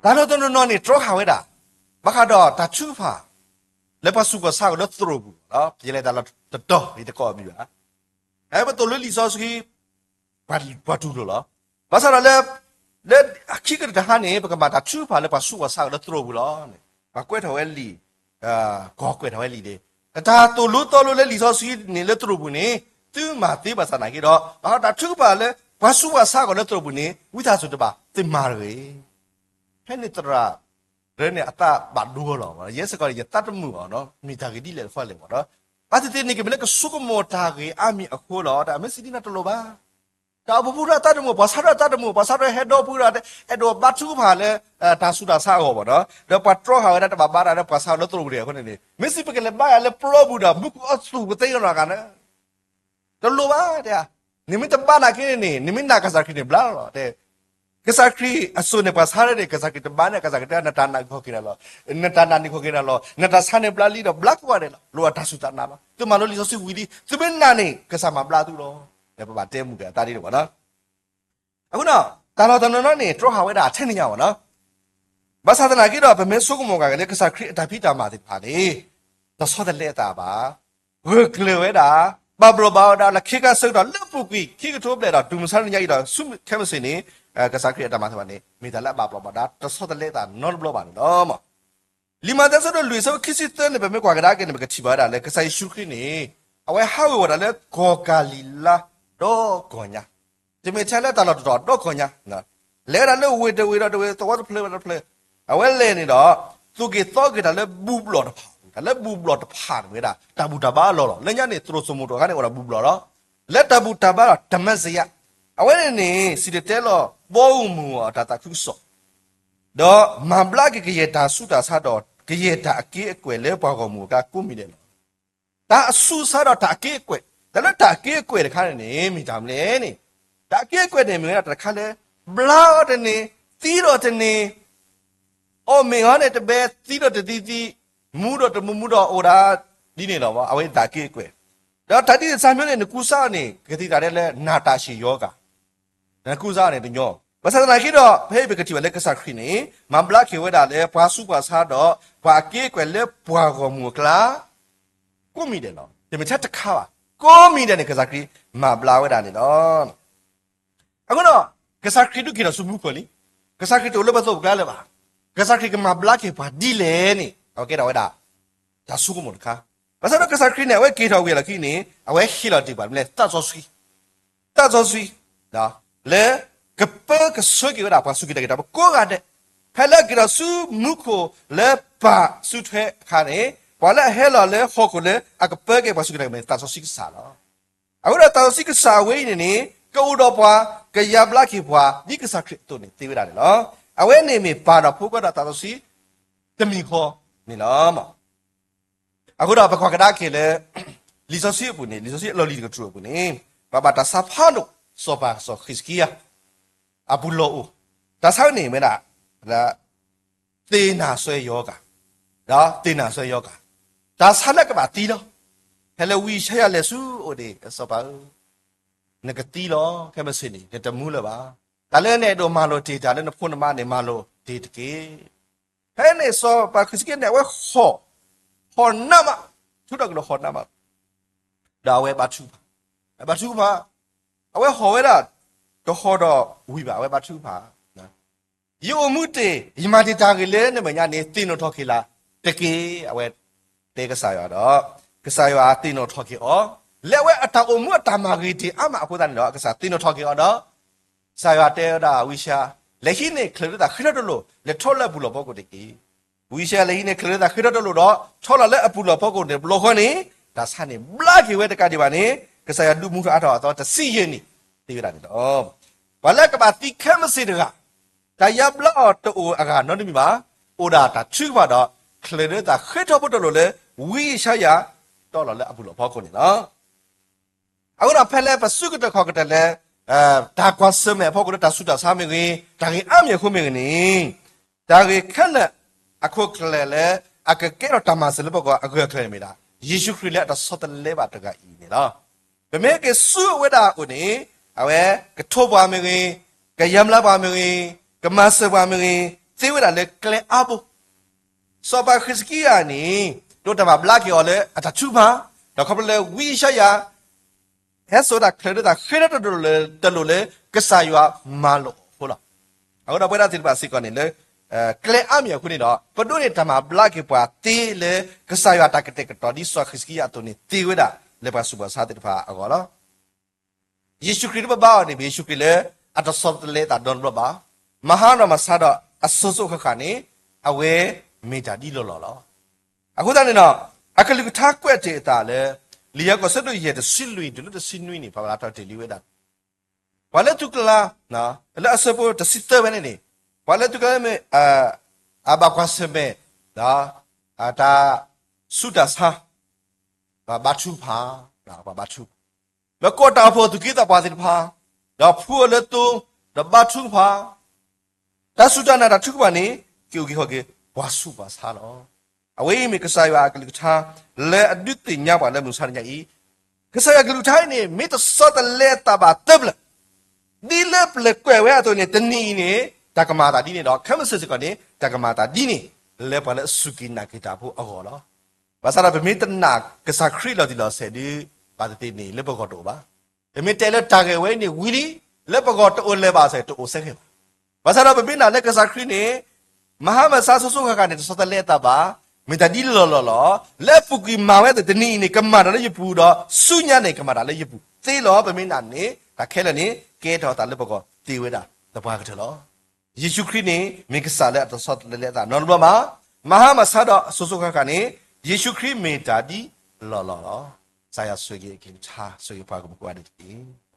တၢ်လီၢ်တနီၤနီၤန့ၣ် တြီဃာ်ဝဲဒၣ် ဘၣ်ဃးဒီးတၢ်ထုကဖၣ် လၢပှၤဆူးပှၤဆါအဂီၢ်လၢသရိာ်ပူၤလီၤ. ယလဲၤတၢ်လီၢ်တတီၤ ယတကိးအမံၤဘၣ်. ပသိၣ်လိလံာ်စီဆှံ ပှၤတူၢ်လိာ်လီၤ. ဘၣ်ဆၣ်ဒီးလၢ လၢခံကတၢၢ်တဟါန့ၣ် ပကမၤတၢ်ထုကဖၣ်လၢပှၤဆူးပှၤဆါအဂီၢ်လၢသရိာ်ပူၤလီၤန့ၣ် ပှၤကွဲးထီၣ်ဝဲလံာ်, ကီၢ်ကွဲးထီၣ်ဝဲလံာ်န့ၣ် တၢ်သိၣ်လိသီလိလၢလံာ်စီဆှံန့ၣ်လၢသရိာ်ပူၤန့ၣ် သုမၤသ့ဘၣ်ဆၣ်သနာ်က့ဒီး ဘၣ်ဃးတၢ်ထုကဖၣ်လၢ ပှၤဆူးပှၤဆါအဂီၢ်လၢသရိာ်ပူၤန့ၣ် ဝံသးစူၤတဘၣ်သ့မၤတဂ့ၤ. ဖဲန့ၣ်သရၣ် ရၢန့ၣ်အသးဘၣ်ဒိလီၤ. ယဲစ့ၢ်ကီးန့ၣ် ယသးတမုာ်ဘၣ်နီၤ မ့ၢ်တၢ်ဂ့ၢ်ဒ်လဲၣ်တဖၣ်လဲၣ်ဘၣ်ဒီး ဘၣ်သ့ၣ်သ့ၣ်န့ၣ် ကမ့ၢ်လၢကဆိကမိၣ်တၢ်ဂ့ၢ်အါမံၤအဃိလီၤ. တၢ်မ့ၢ်စံးဒ်န့ၣ်တလိၣ်ဘၣ်. တၢ်အိၣ်ဖှိၣ်ဖိတၢ်သးတမုာ် ပှၤဆါတၢ်သးတမုာ် ပှၤဆါတၢ်ဟဲဒီပုၢ်ဒီး အဲၣ်ဒိးဘါထုကဖၣ်လၢ တၢ်ဆူးတၢ်ဆါအဂီၢ်ဘၣ်နီၤ ဒီးပှၤတြီဃာ်ဝဲဒၣ်တဘၣ်ဘါတၢ်လၢပှၤဆါအဂီၢ်လၢသရိာ်ပူၤန့ၣ်အဃိန့ၣ်န့ၣ် မ့ၢ်စံးပကလဲၤဘါယွၤလၢပျီပူၤဒီး မူခိၣ်အီၣ်သူၣ်ပသ့ကနီၤဂၤန့ၣ် တလိၣ်ဘၣ်တဲ, နမ့ၢ်တဘါနာ်က့န့ၣ်န့ၣ် နမ့ၢ်နာ်ကစၢ်ခရံာ်န့ၣ်ဘျါလီၤတဲ. ကစၢ်ခရံာ်အစိၤန့ၣ် ပှၤဆါန့ၣ် ကစၢ်ခရံာ်တဘါန့ၣ် ကစၢ်ခရံာ်တဲ နတၢ်နာ်ဂီၤက့ၤနၤလီၤ, နတၢ်နာ်န့ၣ်ဂီၤက့ၤနၤလီၤ, နတၢ်ဆါန့ၣ်ဘျါလံဒီးဘျါကိးဂၤဒဲးလီၤ. လိၣ်အတၢ်စူၢ်တၢ်နာ်လီၤ. သုမၤလိလံာ်စီဆှံဝံၤလံ သုမ့ၢ်နာ်န့ၣ် ကစၢ်မၤဘျါသုလီၤ. ပဘၣ်တဲမုၢ်က့ၤအသးဒ်န့ၣ်ဘၣ်နီၤ. အဃိဒီး တၢ်လီၢ်တနီၤနီၤန့ၣ် တြီဃာ်ဝဲဒၣ်ထဲန့ၣ်ညါဘၣ်နီၤ ဘၣ်ဆၣ်သနာ်က့ဒီး ပမ့ၢ်ဆိကမိၣ်ဂ့ၤလၢကစၢ်ခရံာ်အတၢ်ဖံးတၢ်မၤသ့ၣ်တဖၣ်န့ၣ် တဆီတလဲအသးဘၣ်. ဂၢၢ်ကျၢၤဝဲဒၣ်, ဘၣ်ဘျီးဘၣ်အီၤဒၣ်လၢခံကတၢၢ်ဆၢကတီၢ်လၢပူၤကွံာ် ခံကထိဘျဲၣ်ဒီးတုၤမုၢ်ဆါတနံၤညါအံၤဒီး ဆူခဲမုၢ်ဆ့ၣ်န့ၣ် ကစၢ်ခရံာ်အတၢ်မၤသ့ၣ်တဖၣ်န့ၣ် မ့ၢ်တၢ်လၢအဘၣ်ဘျီးဘၣ်ဒါ တဆီတလဲအသးနီတဘျီဘၣ်န့ၣ်လီၤ. လံာ်မးသဲအဆၢဒိၣ်လွံၢ်အဆၢဖိခံဆံသၢန့ၣ် ပမ့ၢ်ကွၢ်ကဒါက့ၤန့ၣ် ပကထံၣ်ဘၣ်ဝဲဒၣ်လၢ ကစၢ်ယ့ၣ်ၡူးခရံာ်န့ၣ် အဝဲဟးဂီၤဝဲဒၣ်လၢကီၢ်ကၤလံၤလါဒီကီၢ်ညါ, တမ့ၢ်ထဲလၢတၢ်လီၢ်တတီၤဒီကီၢ်ညါ, လဲၤဝဲဒၣ်လၢဝ့ၢ်တဝ့ၢ်ဒီးတဝ့ၢ် သဝီတဖျၢၣ်ဝဲတဖျၢၣ်, အဝဲလဲၤန့ၣ်ဒီး သူၣ်က့ၤသီက့ၤတၢ်လၢဘူၣ်ဘျီၣ်တဖၣ်, တၢ်လၢဘူၣ်ဘျီၣ်တဖၣ်န့ၣ်ဝဲဒၣ် တၢ်ဘူၣ်တၢ်ဘါအလီၢ်လီၤ. လၢညါန့ၣ် သရိာ်စိမိၣ်တိၣ်အခါန့ၣ် အိၣ်ဒီးဘူၣ်ဘျီၣ်လီၤ. လၢတၢ်ဘူၣ်တၢ်ဘါဒီးတမၤစယါ, အဝဲန့ၣ်န့ၣ် စံၣ်တဲၤတဲလီၤ ဘီမုၢ်အတၢ်သးခုကစီၣ် ဒီးမၤဘျါက့ၤကယဲၢ်တၢ်ဆူးတၢ်ဆါဒီး ကယဲၢ်တၢ်အက့အကွဲၢ်လၢပှၤဂီၢ်မုၢ်အကျါကိးမံၤဒဲးလီၤ. တၢ်အဆူးအဆါဒီးတၢ်အက့အကွဲၢ်, တၢ်လၢတၢ်အက့အကွဲၢ်တခါန့ၣ်န့ၣ် မ့ၢ်တၢ်မနုၤလဲၣ်န့ၣ်, တၢ်အက့အကွဲၢ်န့ၣ် မ့ၢ်ဝဲဒၣ်တၢ်တခါလၢ ဘျါဒီးတန့ၢ်, သံဒီးတန့ၢ်, အီၣ်မ့ၤအီၤန့ၣ်တဘဲ, သံဒီးတသံသံ, မူဒီးတမူမူဒီးအိၣ်ဒၣ် ဒ်န့ၣ်လီၤ. အဝဲတၢ်အက့အကွဲၢ်, ဒီးတၢ်ဒ်န့ၣ် ဆၢမံၤန့ၣ် နကူစါအီၤန့ၣ် ကသံၣ်သရၣ်တဲလၢ နၤတၢ်ရှ့ၣ်ယီၤကၤ, နကူစါအီၤန့ၣ်တညီ ဘၣ်ဆၣ်သနာ်က့ဒီး ဖဲအံၤပကထံၣ်ဘၣ်လၢကစၢ်ခရံာ်န့ၣ် မၤဘျါက့ၤဝဲဒၣ်လၢပှၤဆူးပှၤဆါဒီး ပှၤအက့ကွဲးလၢပှၤဂီၢ်မုၢ်အကျါ ကိးမံၤဒဲးလီၤ. တမ့ၢ်ထဲတခါဘၣ်, ကိးမံၤဒဲးန့ၣ် ကစၢ်ခရံာ်မၤဘျါဝဲဒၣ်န့ၣ်လီၤ. အဃိဒီး ကစၢ်ခရံာ်ဒုးက့ၤထီၣ်ဆူမူခိၣ်လံ. ကစၢ်ခရံာ်တအိၣ်လၢပသိးပကျါလၢၤဘၣ်. ကစၢ်ခရံာ်ကမၤဘျါက့ၤပှၤဒ်လဲၣ်န့ၣ် အဝဲကဲထီၣ်ဝဲဒၣ် တၢ်ဆိကမိၣ်တခါ. ဘၣ်ဆၣ်ဒီးကစၢ်ခရံာ်န့ၣ် အဝဲက့ၤထီၣ်ဝံၤအလီၢ်ခံန့ၣ် အဝဲဟ့ၣ်လီၤတ့ၢ်ပှၤမနုၤလဲၣ်, သးစီဆှံ, သးစီဆှံ လၢကပၢကဆှၢက့ၤဝဲဒၣ်ပှၤစူၢ်က့ၤနာ်က့ၤတၢ်ဖိကိးဂၤဒဲး, ဖဲလၢအက့ၤထီၣ်ဆူမူခိၣ်လၢပၢ်စုထွဲအခါန့ၣ် ပှၤလၢအဟဲလီၤလၢဟီၣ်ခိၣ်လၢအကပၢက့ၤပှၤစူၢ်က့ၤနာ်က့ၤတၢ်ဖိန့ၣ် သးစီဆှံကစၢ်လီၤ. အဃိဒီးသးစီဆှံကစၢ်အဝဲအံၤန့ၣ်န့ၣ် ကအိၣ်ဒီးပှၤ ကယါဘျါက့ၤပှၤ ဒ်ကစၢ်ခရံာ်အသိးန့ၣ်သ့ဝဲဒၣ်န့ၣ်လီၤ. အဝဲန့ၣ်မ့ၢ်ပၢ်ဒီးဖိခွါဒီးသးစီဆှံ တမံၤဃီန့ၣ်လီၤ. အဃိဒီးပကွၢ်ကဒါက့ၤလၢ လံာ်စီဆှံအပူၤန့ၣ် လံာ်စီဆှံအလီၢ်လံၤတကတြူၢ်အပူၤန့ၣ် ပှၤဘၣ်တၢ်စးဖးဒိၣ် စီၤပၤစီၤဃံးစကံယၤ အပူၤလီၢ်အိၣ်, တၢ်ဆါန့ၣ်မ့ၢ်ဒၣ် သ့ၣ်နၢ်စွဲယီၤကၤ, ဒီးသ့ၣ်နၢ်စွဲယီၤကၤ, တၢ်ဆါလၢကဘၣ်သံလီၤ. ဖဲလၢဝံယၡါယၤလဲၤဆူအအိၣ်န့ၣ် စီၤပၤဧၢ, နကသံလီၤ, ခဲမုၢ်ဆ့ၣ်န့ၣ် နတမူလၢၤဘၣ်. တၢ်လၢနအဲၣ်ဒိးမၤလိာ်တ့ၢ်တၢ်လၢနဖိနမါန့ၣ် မၤလိာ်တ့ၢ်တက့ၢ်. ဖဲန့ၣ်စီၤပၤဃံးစကံယၤန့ၣ် အဝဲဟီၣ်, ဟီၣ်နးမး, ထူးထီၣ်ကဒီးဟီၣ်နးမး, ဒီးအဝဲဘါထုကဖၣ်, ဘါထုကဖၣ်, အဝဲဟီၣ်ဝဲဒၣ် တဟီၣ်ဒီးဝံၤဘၣ် အဝဲဘါထုကဖၣ် ယအိၣ်မူတ့ၢ် ယမၤတ့ၢ်တၢ်ဂ့ၤလၢနမဲာ်ညါန့ၣ် သ့ၣ်နီၣ်ထီၣ်က့ၤလၢ်တက့ၢ်. အဝဲတဲကစၢ်ယွၤဒီး ကစၢ်ယွၤသ့ၣ်နီၣ်ထီၣ်က့ၤအီၤ, လၢအဝဲအတၢ်အိၣ်မူအတၢ်မၤဂ့ၤတ့ၢ်အါမးအဃိသတးန့ၣ်ဒီး ကစၢ်သ့ၣ်နီၣ်ထီၣ်က့ၤအီၤဒီး ကစၢ်ယွၤတဲဝဲဒၣ်ဝံယၡါယၤ, လဲၤဟံးန့ၢ်ချၢၣ်လၢသးဃ့ထီၣ်တလိၣ် လဲၤထီၣ်လၢအပူၤလီၢ်ဖီခိၣ်တက့ၢ်. ဝံယၡါယၤလဲၤဟံးန့ၢ်ချၢၣ်လၢသးဃ့ထီၣ်တလိၣ်ဒီး ထီၣ်လီၤလၢအပူၤလီၢ်ဖီခိၣ်န့ၣ် ဘျီဃီန့ၣ် တၢ်ဆါန့ၣ် ဘျါက့ၤဝဲတကးဒံးဘၣ်န့ၣ် ကစၢ်ယွၤဒုးမူထီၣ်အါထီၣ်အသီတဆံယဲၢ်နံၣ် သ့ဝဲဒၣ်န့ၣ်လီၤ. ပှၤလၢကဘၣ်သံခဲမုၢ်ဆ့ၣ်တဂၤ တၢ်ယါဘျါအီၤတအိၣ်အဂၤနီတမံၤဘၣ်, အိၣ်ဒၣ်တၢ်ထုကဖၣ်ဒီး ချၢၣ်လၢသးဃ့ထီၣ်ဖိတလိၣ်လၢ ဝံယၡါယၤ တီၢ်လီၤလၢအပူၤလီၢ်ဖီခိၣ်န့ၣ်လီၤ. အဃိဒီးဖဲလၢပစုကတၢၢ်ခီၣ်ကတၢၢ်လၢ တၢ်ကွၢ်ဆၢၣ်မဲာ်အဖီခိၣ်လၢတၢ်ဆူးတၢ်ဆါမ့ၢ်ဂ့ၤ, တၢ်ဂ့ၢ်အါမံၤအဃိမ့ၢ်ဂ့ၤန့ၣ်, တၢ်ဂ့ၢ်ခဲလၢာ်အခိၣ်ကျၢၢ်လၢအကကဲထီၣ်တၢ်မၤစၢၤလၢပဂီၢ်အဂၢၢ်အကျၢၤန့ၣ်မ့ၢ်ဒၣ် ယ့ၣ်ၡူးခရံာ်လၢအတဆီတလဲဘၣ်တဂၤအံၤန့ၣ်လီၤ. ပမ့ၢ်က့ၤဆူအဝဲဒၣ်အအိၣ်န့ၣ် အဝဲကထိးပှၤမ့ၢ်ဂ့ၤ, ကယါမျါပှၤမ့ၢ်ဂ့ၤ, ကမၤစၢၤပှၤမ့ၢ်ဂ့ၤ, သ့ဝဲဒၣ်လၢကျဲအါဘိ စီၤပၤဃံးစကံယၤန့ၣ် ဒိးတၢ်မၤဘျါက့ၤအီၤလၢအတၢ်ထုကဖၣ်, ဒီးခီဖျိလၢဝံယၡါယၤ ဟဲစိာ်ဝဲဒၣ်ချၢၣ်လၢသးဃ့ထီၣ်တလိၣ်လၢ တလိၣ်လၢကစၢ်ယွၤမၤလိာ်အဃိလီၤ. အဃိဒီးပဝဲဒၣ်သ့ၣ်တဖၣ်စ့ၢ်ကီးန့ၣ်လၢ ကျဲအါမံၤအဃိန့ၣ်ဒီး ပဒိးန့ၢ်တၢ်မၤဘျါက့ၤပှၤသ့လၢ ကစၢ်ယွၤတၢ်ကတဲာ်ကတီၤဒ်စီၤဃံးစကံယၤအသိးန့ၣ်သ့ဝဲဒၣ်လၢပှၤဆူးပှၤဆါသ့ၣ်တဖၣ်အဂီၢ်လီၤ. ယ့ၣ်ၡူးခရံာ်လၢပဘါအီၤန့ၣ် မ့ၢ်ယ့ၣ်ၡူးခရံာ်လၢအတဆီတလဲအသးနီတဘျီဘၣ်. မၤဟါဒီးမၤဆါဒီးအစိၤစိၤဃၣ်ဃၣ်န့ၣ် အဝဲမ့ၢ်တၢ်ဒ်လီၢ်လီၢ်လီၤ. အဃိသတးန့ၣ်ဒီး အကလုၢ်ကထါကွဲးတ့ၢ်အသးလၢ လံာ်ယၤကိာ်ဆၢဒိၣ်ယဲၢ်တဆံလွံၢ်တုၤလၢတဆံနွံန့ၣ် ပှၤဘၣ်တၢ်တ့ၢ်လံဝဲဒၣ် ပှၤလၢသူၣ်ကလၤ လၢအဆၢဖိတဆံသၢဝဲန့ၣ်န့ၣ် ပှၤလၢသူၣ်ကလၤမ့ၢ် အဘၣ်ကွၢ်ဆၢၣ်မဲာ် တၢ်ဆူးတၢ်ဆါ ပှၤဘါထုကဖၣ် ပှၤဘါထုကဖၣ် လၢကိးတၢ်အိၣ်ဖှိၣ်သူၣ်က့သးပှၢ်သ့ၣ်တဖၣ် ဒီးဖှူအီၤလၢသိ ဒီးဘါထုကဖၣ် တၢ်စူၢ်တၢ်နာ်တၢ်ထုကဖၣ်န့ၣ် က့ၤအိၣ်က့ၤခီၣ်က့ၤ ပှၤဆူးပှၤဆါလီၤ. အဝဲအံၤမ့ၢ်ကစၢ်ယွၤအကလုၢ်ကထါ လၢအဒုးသ့ၣ်ညါပှၤလၢမုၢ်မဆါတနံၤအံၤ, ကစၢ်ယွၤအကလုၢ်ကထါအံၤန့ၣ် မ့ၢ်တဆီတလဲအသးဘၣ်သၢပျၢၤ, ဒ်လၢပျၢၤကွဲးဝဲအသိးန့ၣ် တနံၤအံၤန့ၣ် တၢ်ကမၤအသးဒ်န့ၣ်ဒီး ခဲမုၢ်ဆ့ၣ်စ့ၢ်ကီးန့ၣ် တၢ်ကမၤအသးဒ်န့ၣ် လၢပှၤလၢအစူၢ်က့ၤနာ်က့ၤတၢ်ဖိအဂီၢ်လီၤ. ဘၣ်ဆၣ်ဒီးပမ့ၢ်တနာ်ကစၢ်ခရံာ်လီၤတံၢ်လီၤဆဲးဒီး ဘၣ်သ့ၣ်သ့ၣ်န့ၣ် လၢပဂီၢ်တအိၣ်ဘၣ်. ပမ့ၢ်တဲလၢတၢ်ဂ့ၢ်ဝဲအံၤန့ၣ်ဝံၤလံ လၢပဂီၢ်တအိၣ်လၢၤဘၣ်စ့ၢ် တအိၣ်စ့ၢ်ကီးဘၣ်. ဘၣ်ဆၣ်ဒီးပမ့ၢ်နာ်လၢကစၢ်ခရံာ်န့ၣ် မၤဟါမၤဆါစိၤစိၤဃၣ်ဃၣ်န့ၣ် တဆီတလဲအသးဘၣ်, မ့ၢ်တၢ်ဒ်လီၢ်လီၢ်လီၤ. လၢအပူၤကွံာ်မၤဝဲအသိး တနံၤအံၤန့ၣ် ကမၤတၢ်လၢယပူၤဒီး ဆူညါန့ၣ် ကမၤတၢ်လၢယပူၤသ့လီၤ. ပမ့ၢ်နာ်န့ၣ် တၢ်ခဲလၢာ်န့ၣ် ကဲထီၣ်အသးလၢပဂီၢ်သ့ဝဲဒၣ်သပှၢ်ကတၢၢ်လီၤ. ယ့ၣ်ၡူးခရံာ်န့ၣ် မ့ၢ်ကစၢ်လၢအတဆီတလဲအသးနီတဘျီဘၣ်, မၤဟါမၤဆါဒီးစိၤစိၤဃၣ်ဃၣ်န့ၣ် ယ့ၣ်ၡူးခရံာ်မ့ၢ်တၢ်ဒ်လီၢ်လီၢ်လီၤ. ကစၢ်ယွၤဆိၣ်ဂ့ၤအကလုၢ်ကထါ ဆိၣ်ဂ့ၤပှၤကမူကိးဂၤဒဲးတက့ၢ်.